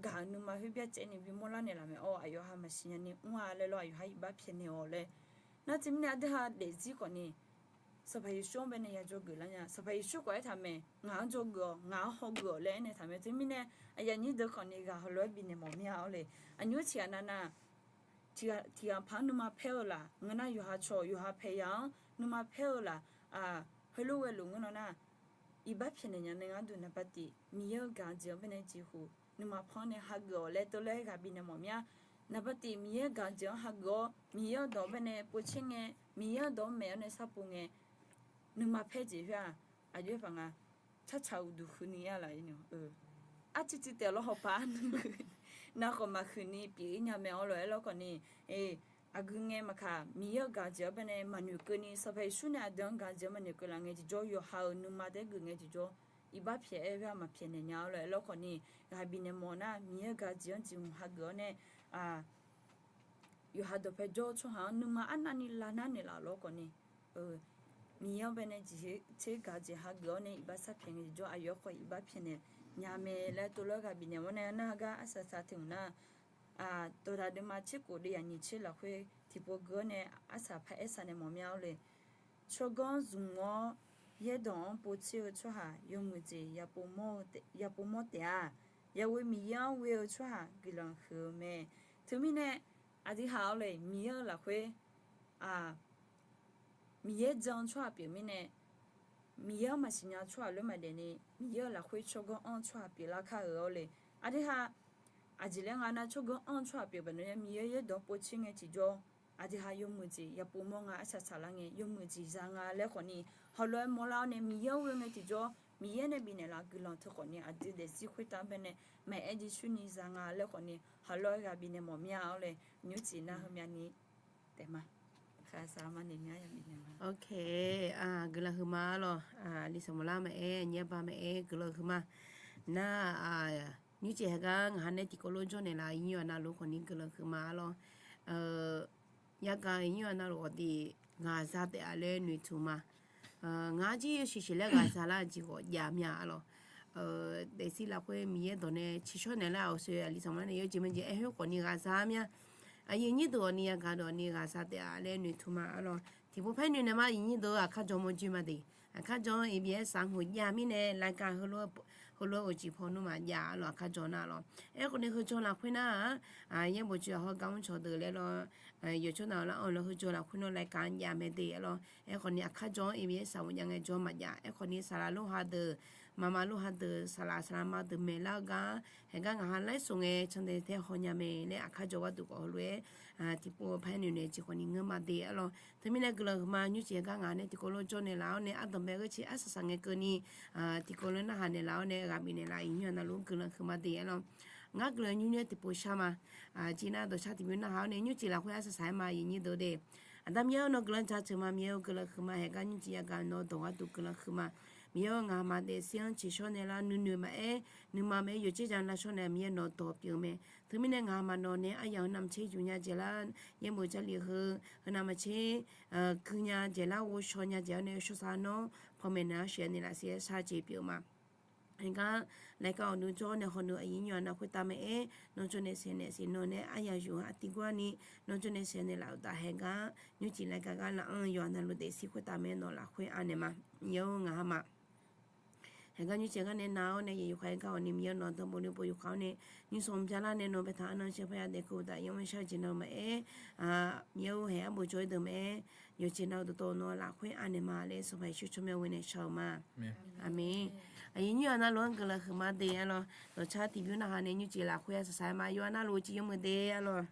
gaq-euq nuima khoer byacaevni bimawr lar naeqlaf mae. Awr, aqyawf ha maqsiq nya ni mr-a laer lawr, aqyawf ha iqbax pyaeqnaeq-awq laer. Nar teumirnae aqdui ha daefzir khawf ni, Sanqpaq Yeqsur-anr bae nae ya dzawgeuf lar nya. Sanqpaq Yeqsur khawf aertaq mae, ngaq-anr dzawgeuf-awq, ngaq-anr hawgeuf-awq laer aernaeq taq mae. Teumirnae aqyuif aqnyir deuq khawf ni ghaq hawlof-aer bifnaeq mawf mir-a awr le. Aqnyir tiq ghaq nav nav tiq ghaq paq-anr nuima paer-eu laf ngeur nar, yawqha cawq yawqha paeq yaq-anr nuima paer-eu laf, heulof ghae luf ngeur nar nar, iqbax pyaeqnaeq nya nae ngar duq naqba tif Miqyaer-euq gaq-eu jeq-anr bae nae jeqhu nuima paer-anr nae hageuf-awq laer teulof-aer ghaq bifnaeq mawf mir-a. Naqba tif Miqyaer-euq gaq-eu jeq-anr hageuf-awr, Miqyaer-euq dawq-anr bae nae povtser ngae, Miqyaer-euq dawq-anr maeq-awr nae sharpov ngae, nuima paer jeq khoer-aq, aqjox-aer paq nga, carcaq uqduq huiqni-a laf-ir ni, arcuiv cuiv taef lawr hawpaq-a nuihuiq, nav khawf maqhuiq ni pyeuf-ir nya mae awr lof-aer lawr khawf ni, aqgeu ngae maqkaq Miqyaer-euq gaq-eu jeq-anr bae nae maqnoeq keuvni, Sanqpaq Yeqsur nae aqdui-anr gaq-eu jeq-anr maqnoeq keuvlaf ngae tiqjawr, yawqha-euq nuima taer geuf ngae tiqjawr, iqbax pyaeq-aer khoer-aq maqpyaeq naeq nya-awr lof-aer lawr khawf ni, ghaq bifnaeq mawf nar Miqyaer-euq gaq-eu jeq-anr jeqhu hageuf-awr nae, yawqha dawqpae jawr-eu tsawrhaq-anr nuima arnavni lavnar naeqlaf lawr khawf ni, Miqyaer-anr bae nae jeq tser gaq-eu jeq hageuf-awr nae iqbax sharpyaeq ngae tiqjawr, aqyawf khawf iqbax pyaeqnaeq nya mae laer teulof-aer ghaq bifnaeq mawf nae nar, gar arsaq saq teq-euq nar, dawqdaq deuvma tser khof deuvyaq nyiq tser lafkhoer tiqpov gui-awr nae arsaq par aer saq naeq mawf mir-a awr le. Tsawrganr zmq-awr yaerdawq-anr povtser-eu tsawrhaq yawmuiq jeq yapovmawr taef-a. Yaghoe Miqyaer-anr ghoe-eu tsawrhaq guiqlanq huiq-eu mae. Teumirnae aqdui ha awr le Miqyaer-eu lafkhoer Miqyaer jan-eu tsawrhaq pyeuf mirnae, Miqyaer-anr maqsiq nya-eu tsawrhaq lof maqdaef ni, Miqyaer-euq lafkhoer tsawrganr anr-eu tsawrhaq pyeuflar kar-euq awr le. Aqdui ha aqjeq laer nga nar, tsawrganr anr-eu tsawrhaq pyeuf baqdanae Miqyaer yaerdawq-anr povtser ngae tiqjawr, aqdui ha yawmuiq jeq yapovmawr nga, arsaq saqlar ngae yawmuiq jeq za nga laer khawf ni, hawlof-aer mawrlar-awr nae Miqyaer-anr ghoe ngae tiqjawr, Miqyaer nae bifnaeq laf-eu guiqlanq teu khawf ni, aqdui daefzir khoertav-anr bae nae maqaer jirshuir ni za nga laer khawf ni, hawlof-aer ghaq bifnaeq mawf mir-a awr le. Nymr ciq nar heumyavni taef ma. Ok, guiqlanq huiqma lawq. Aqli sanqbof lar maqaer, nyarba maqaer, guiqlanq huiqma. Nar, nymrcif haeqgar ngaq ha nae tiqkawv lof jawr naeqlaf-eu iqnyir-aq navluf khawfni guiqlanq huiqma lawq. Yagaq iqnyir-aq navluf khawfni ghaqza taef-a laer noeqtmq ma. Ngar jir yawshuif shuif laer ghaqza lar-eu jeq ghawq jav mya-a lawq. Daefzir lafkhoer Miqyaer dawq nae ciqshawr naeq lar-euq soe aqli sanqbof lar nae yawjeq majeq aer khoer khawfni ghaqza mya. Aqyuif nyir deuq awqni yagaq dawqni ghaqza taef-a laer noeqtmq ma-a lawq. Tiqpov paer noeq naeq ma, aqyuif nyir deuq aqkar jawr mawrjoe ma de. Aqkar jawr-anr ABS aqhmq jav mirnae รายการ heulof-aer heulof-aer uqcif paw nmr maqjav-a lawq, aqkar jawr nar lawq. Aerkhawf ni heu jawr lafkhoer nar-aq, yaerbof tsoeq-aq hawr gar mr cawq deuq laer lawr, yawqtsawrnav lar-anr lawr heu jawr lafkhoer nawr รายการ jav mae de-a lawq. Aerkhawf ni aqkar jawr-anr ABS aqhmq jav ngae jawr maqjav. Aerkhawf ni saqlaq lof ha deuq, maqma lof ha deuq, saqlaq saqlaq ma deuq maeqlar-eu gar, haeqgar ngaq ha laer soq ngae candae tae haw nya mae laer aqkar jawr gharduq khawf heulof-aer tiqpov paer noeq naeq jeq khawfni ngeur ma de-a lawq. Teumirnae guiqlanq huiqma, nymrcif haeqgar ngaq nae tiqkawv lof jawr naeqlaf-awr nae ardanqbae gheurtser arsaq saq ngae keuvni tiqkawv lof narhaq naeqlaf-awr nae ghaq bifnaeq laf iqnyir-aq navluf-anr guiqlanq huiqma de-a lawq. Ngar guiqlanq nymr nymr-aer tiqpov shar ma. Aqjeq nar dawqshar tiqbymr narhaq-awr nae nymrcif lafkhoer arsaq saq-aer ma, aqyuif nyir deuq de. Aqda Miqyaer-or, nawr guiqlanq jaceuq ma. Miqyaer-or, guiqlanq huiqma. Haeqgar nymrcif yagaq nawq dawq gharduq guiqlanq huiqma. Miqyaer-or, ngaqma daefzir-anr ciqshawr naeq lar nuinoeq maqaer, nuima maqaer yawqjeq ja lavshawr naeq Miqyaer nawq dawq pyeuf mae. Teumirnae ngaqma nawq nae aryamq heu navmaqtser yuf nya jeq lar, yaerbof Jarlif heu, heu navmaqtser gui nya jeq lar, ghovshaw nya jeq-awr nae shawrsav nawr pawmaeq naeq-awr sheuqnaeq lafsiq-aer shar jeq pyeuf ma. Haeqgar รายการ awq nui jawr nae hawnui aqyuif nymr-aq navluf khoertav maqaer, nawr jawr nae sheuqnaeq siq nawq nae aryamq yuf-anr aqtiv gurni, nawr jawr nae sheuqnaeq laf-euq taf haeqgar, nymrcif รายการ gar laf-anr yawqha navluf daefzir khoertav maqaer nawq lafkhoer anaeq ma. Yaer-or, ngaq ha ma. Haeqgar nymrcif gar nae nav-awr nae yawqha-aer gar awq ni Miqyaer nawq dawq bofni bof yawqha-awr nae, nymrsanq byalar nae nawq baetaq arnan sheuqpar ya daef keuv-eu taf yaer-anr shar jeq nawq maqaer, Miqyaer-or, haeq arbof jawr-aer deuq maqaer, yawqjeq nav-eu dawqtawvluf nawq lafkhoer anaeq ma laer Sanqpaq Yeqsur tsawrmyanr ghoe nae shar-eu ma. Aqmeq. Aqyuif nymr-aq navluf-anr guiqlanq huiqma de-a lawq. Dawqshar tiqbymr narhaq nae nymrcif lafkhoer arsaq saq-aer ma. Yawqha navluf uqcif yawmuiq de-a lawq.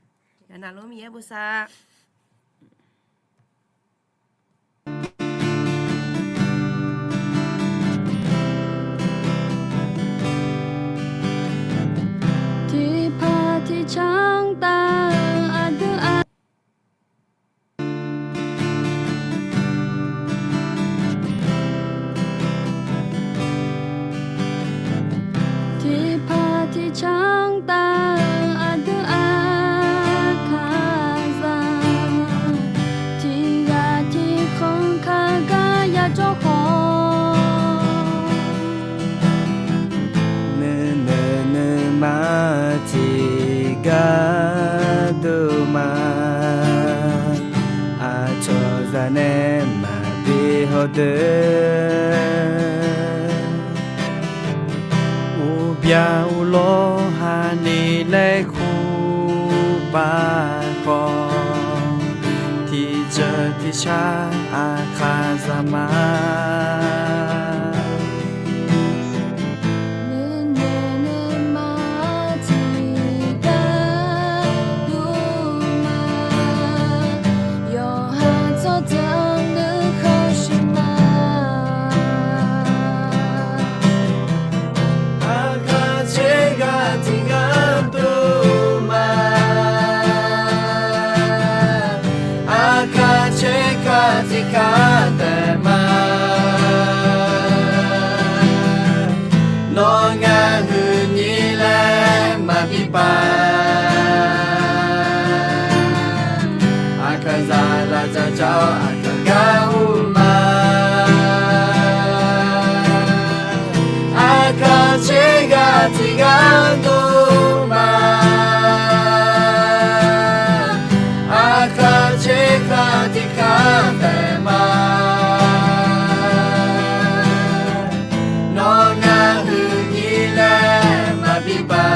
Yawqha navluf-anr Miqyaer bosav Tiqpaq tiqcanr tav-eu aqdui-aq, tiqpaq tiqcanr tav-eu aqdui-aq, kaqzaq tiqghaq tiqkhanq kaq gar yajawr khawf, nuinoeq nuima tiqgar dov ma. Aqcawq zaq nae maqbi hawdeuq, uqbya uqlawr hani laer kur pav khawf, tiqjeuq tiqshar aqkaq zaq ma. Nuinoeq nuima tiqgar dov ma. Yawqha tsawrjeuq nuikhanr shuif ma. Aqkaq tser ghaq tiqgar dov ma. Aqkaq tser ghaq tiqgar daef ma. Nawr ngar huiqnyir laer maqbi pav. Aqkaq zaq laf dzaq dzaq-awr aqkaq gar ur ma. Aqkaq tser ghaq tiqgar dov ma. Aqkaq tser ghaq tiqgar daef ma. Nawr ngar huiqnyir laer maqbi pav.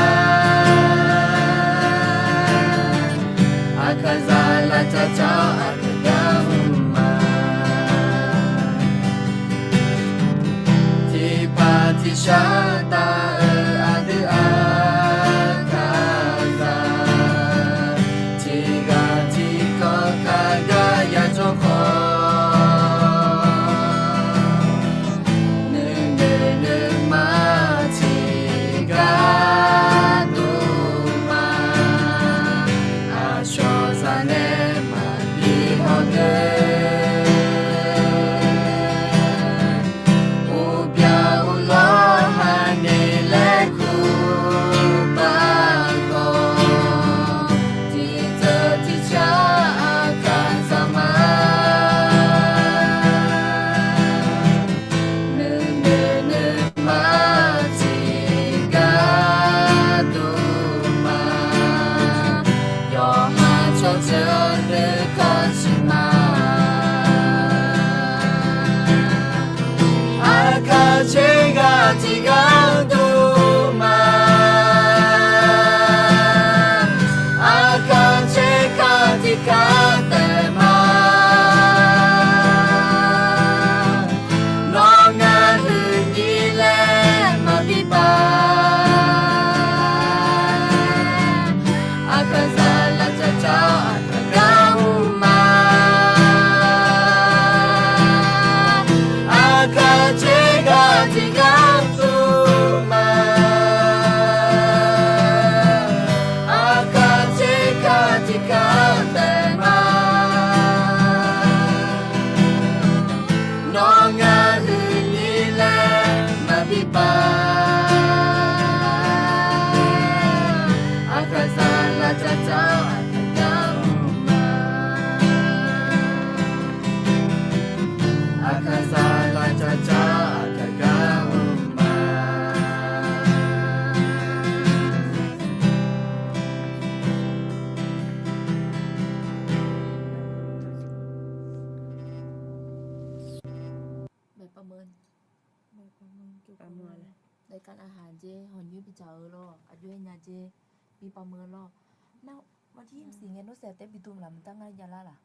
Hawq nyoer bidzaq-eu lawr, aqjox-aer nya dzer bi pavmeuq-eu lawr. Nar, maqjir mqsiq ngae nor saef taef bi dm laf mqdar ngar jav lar laq.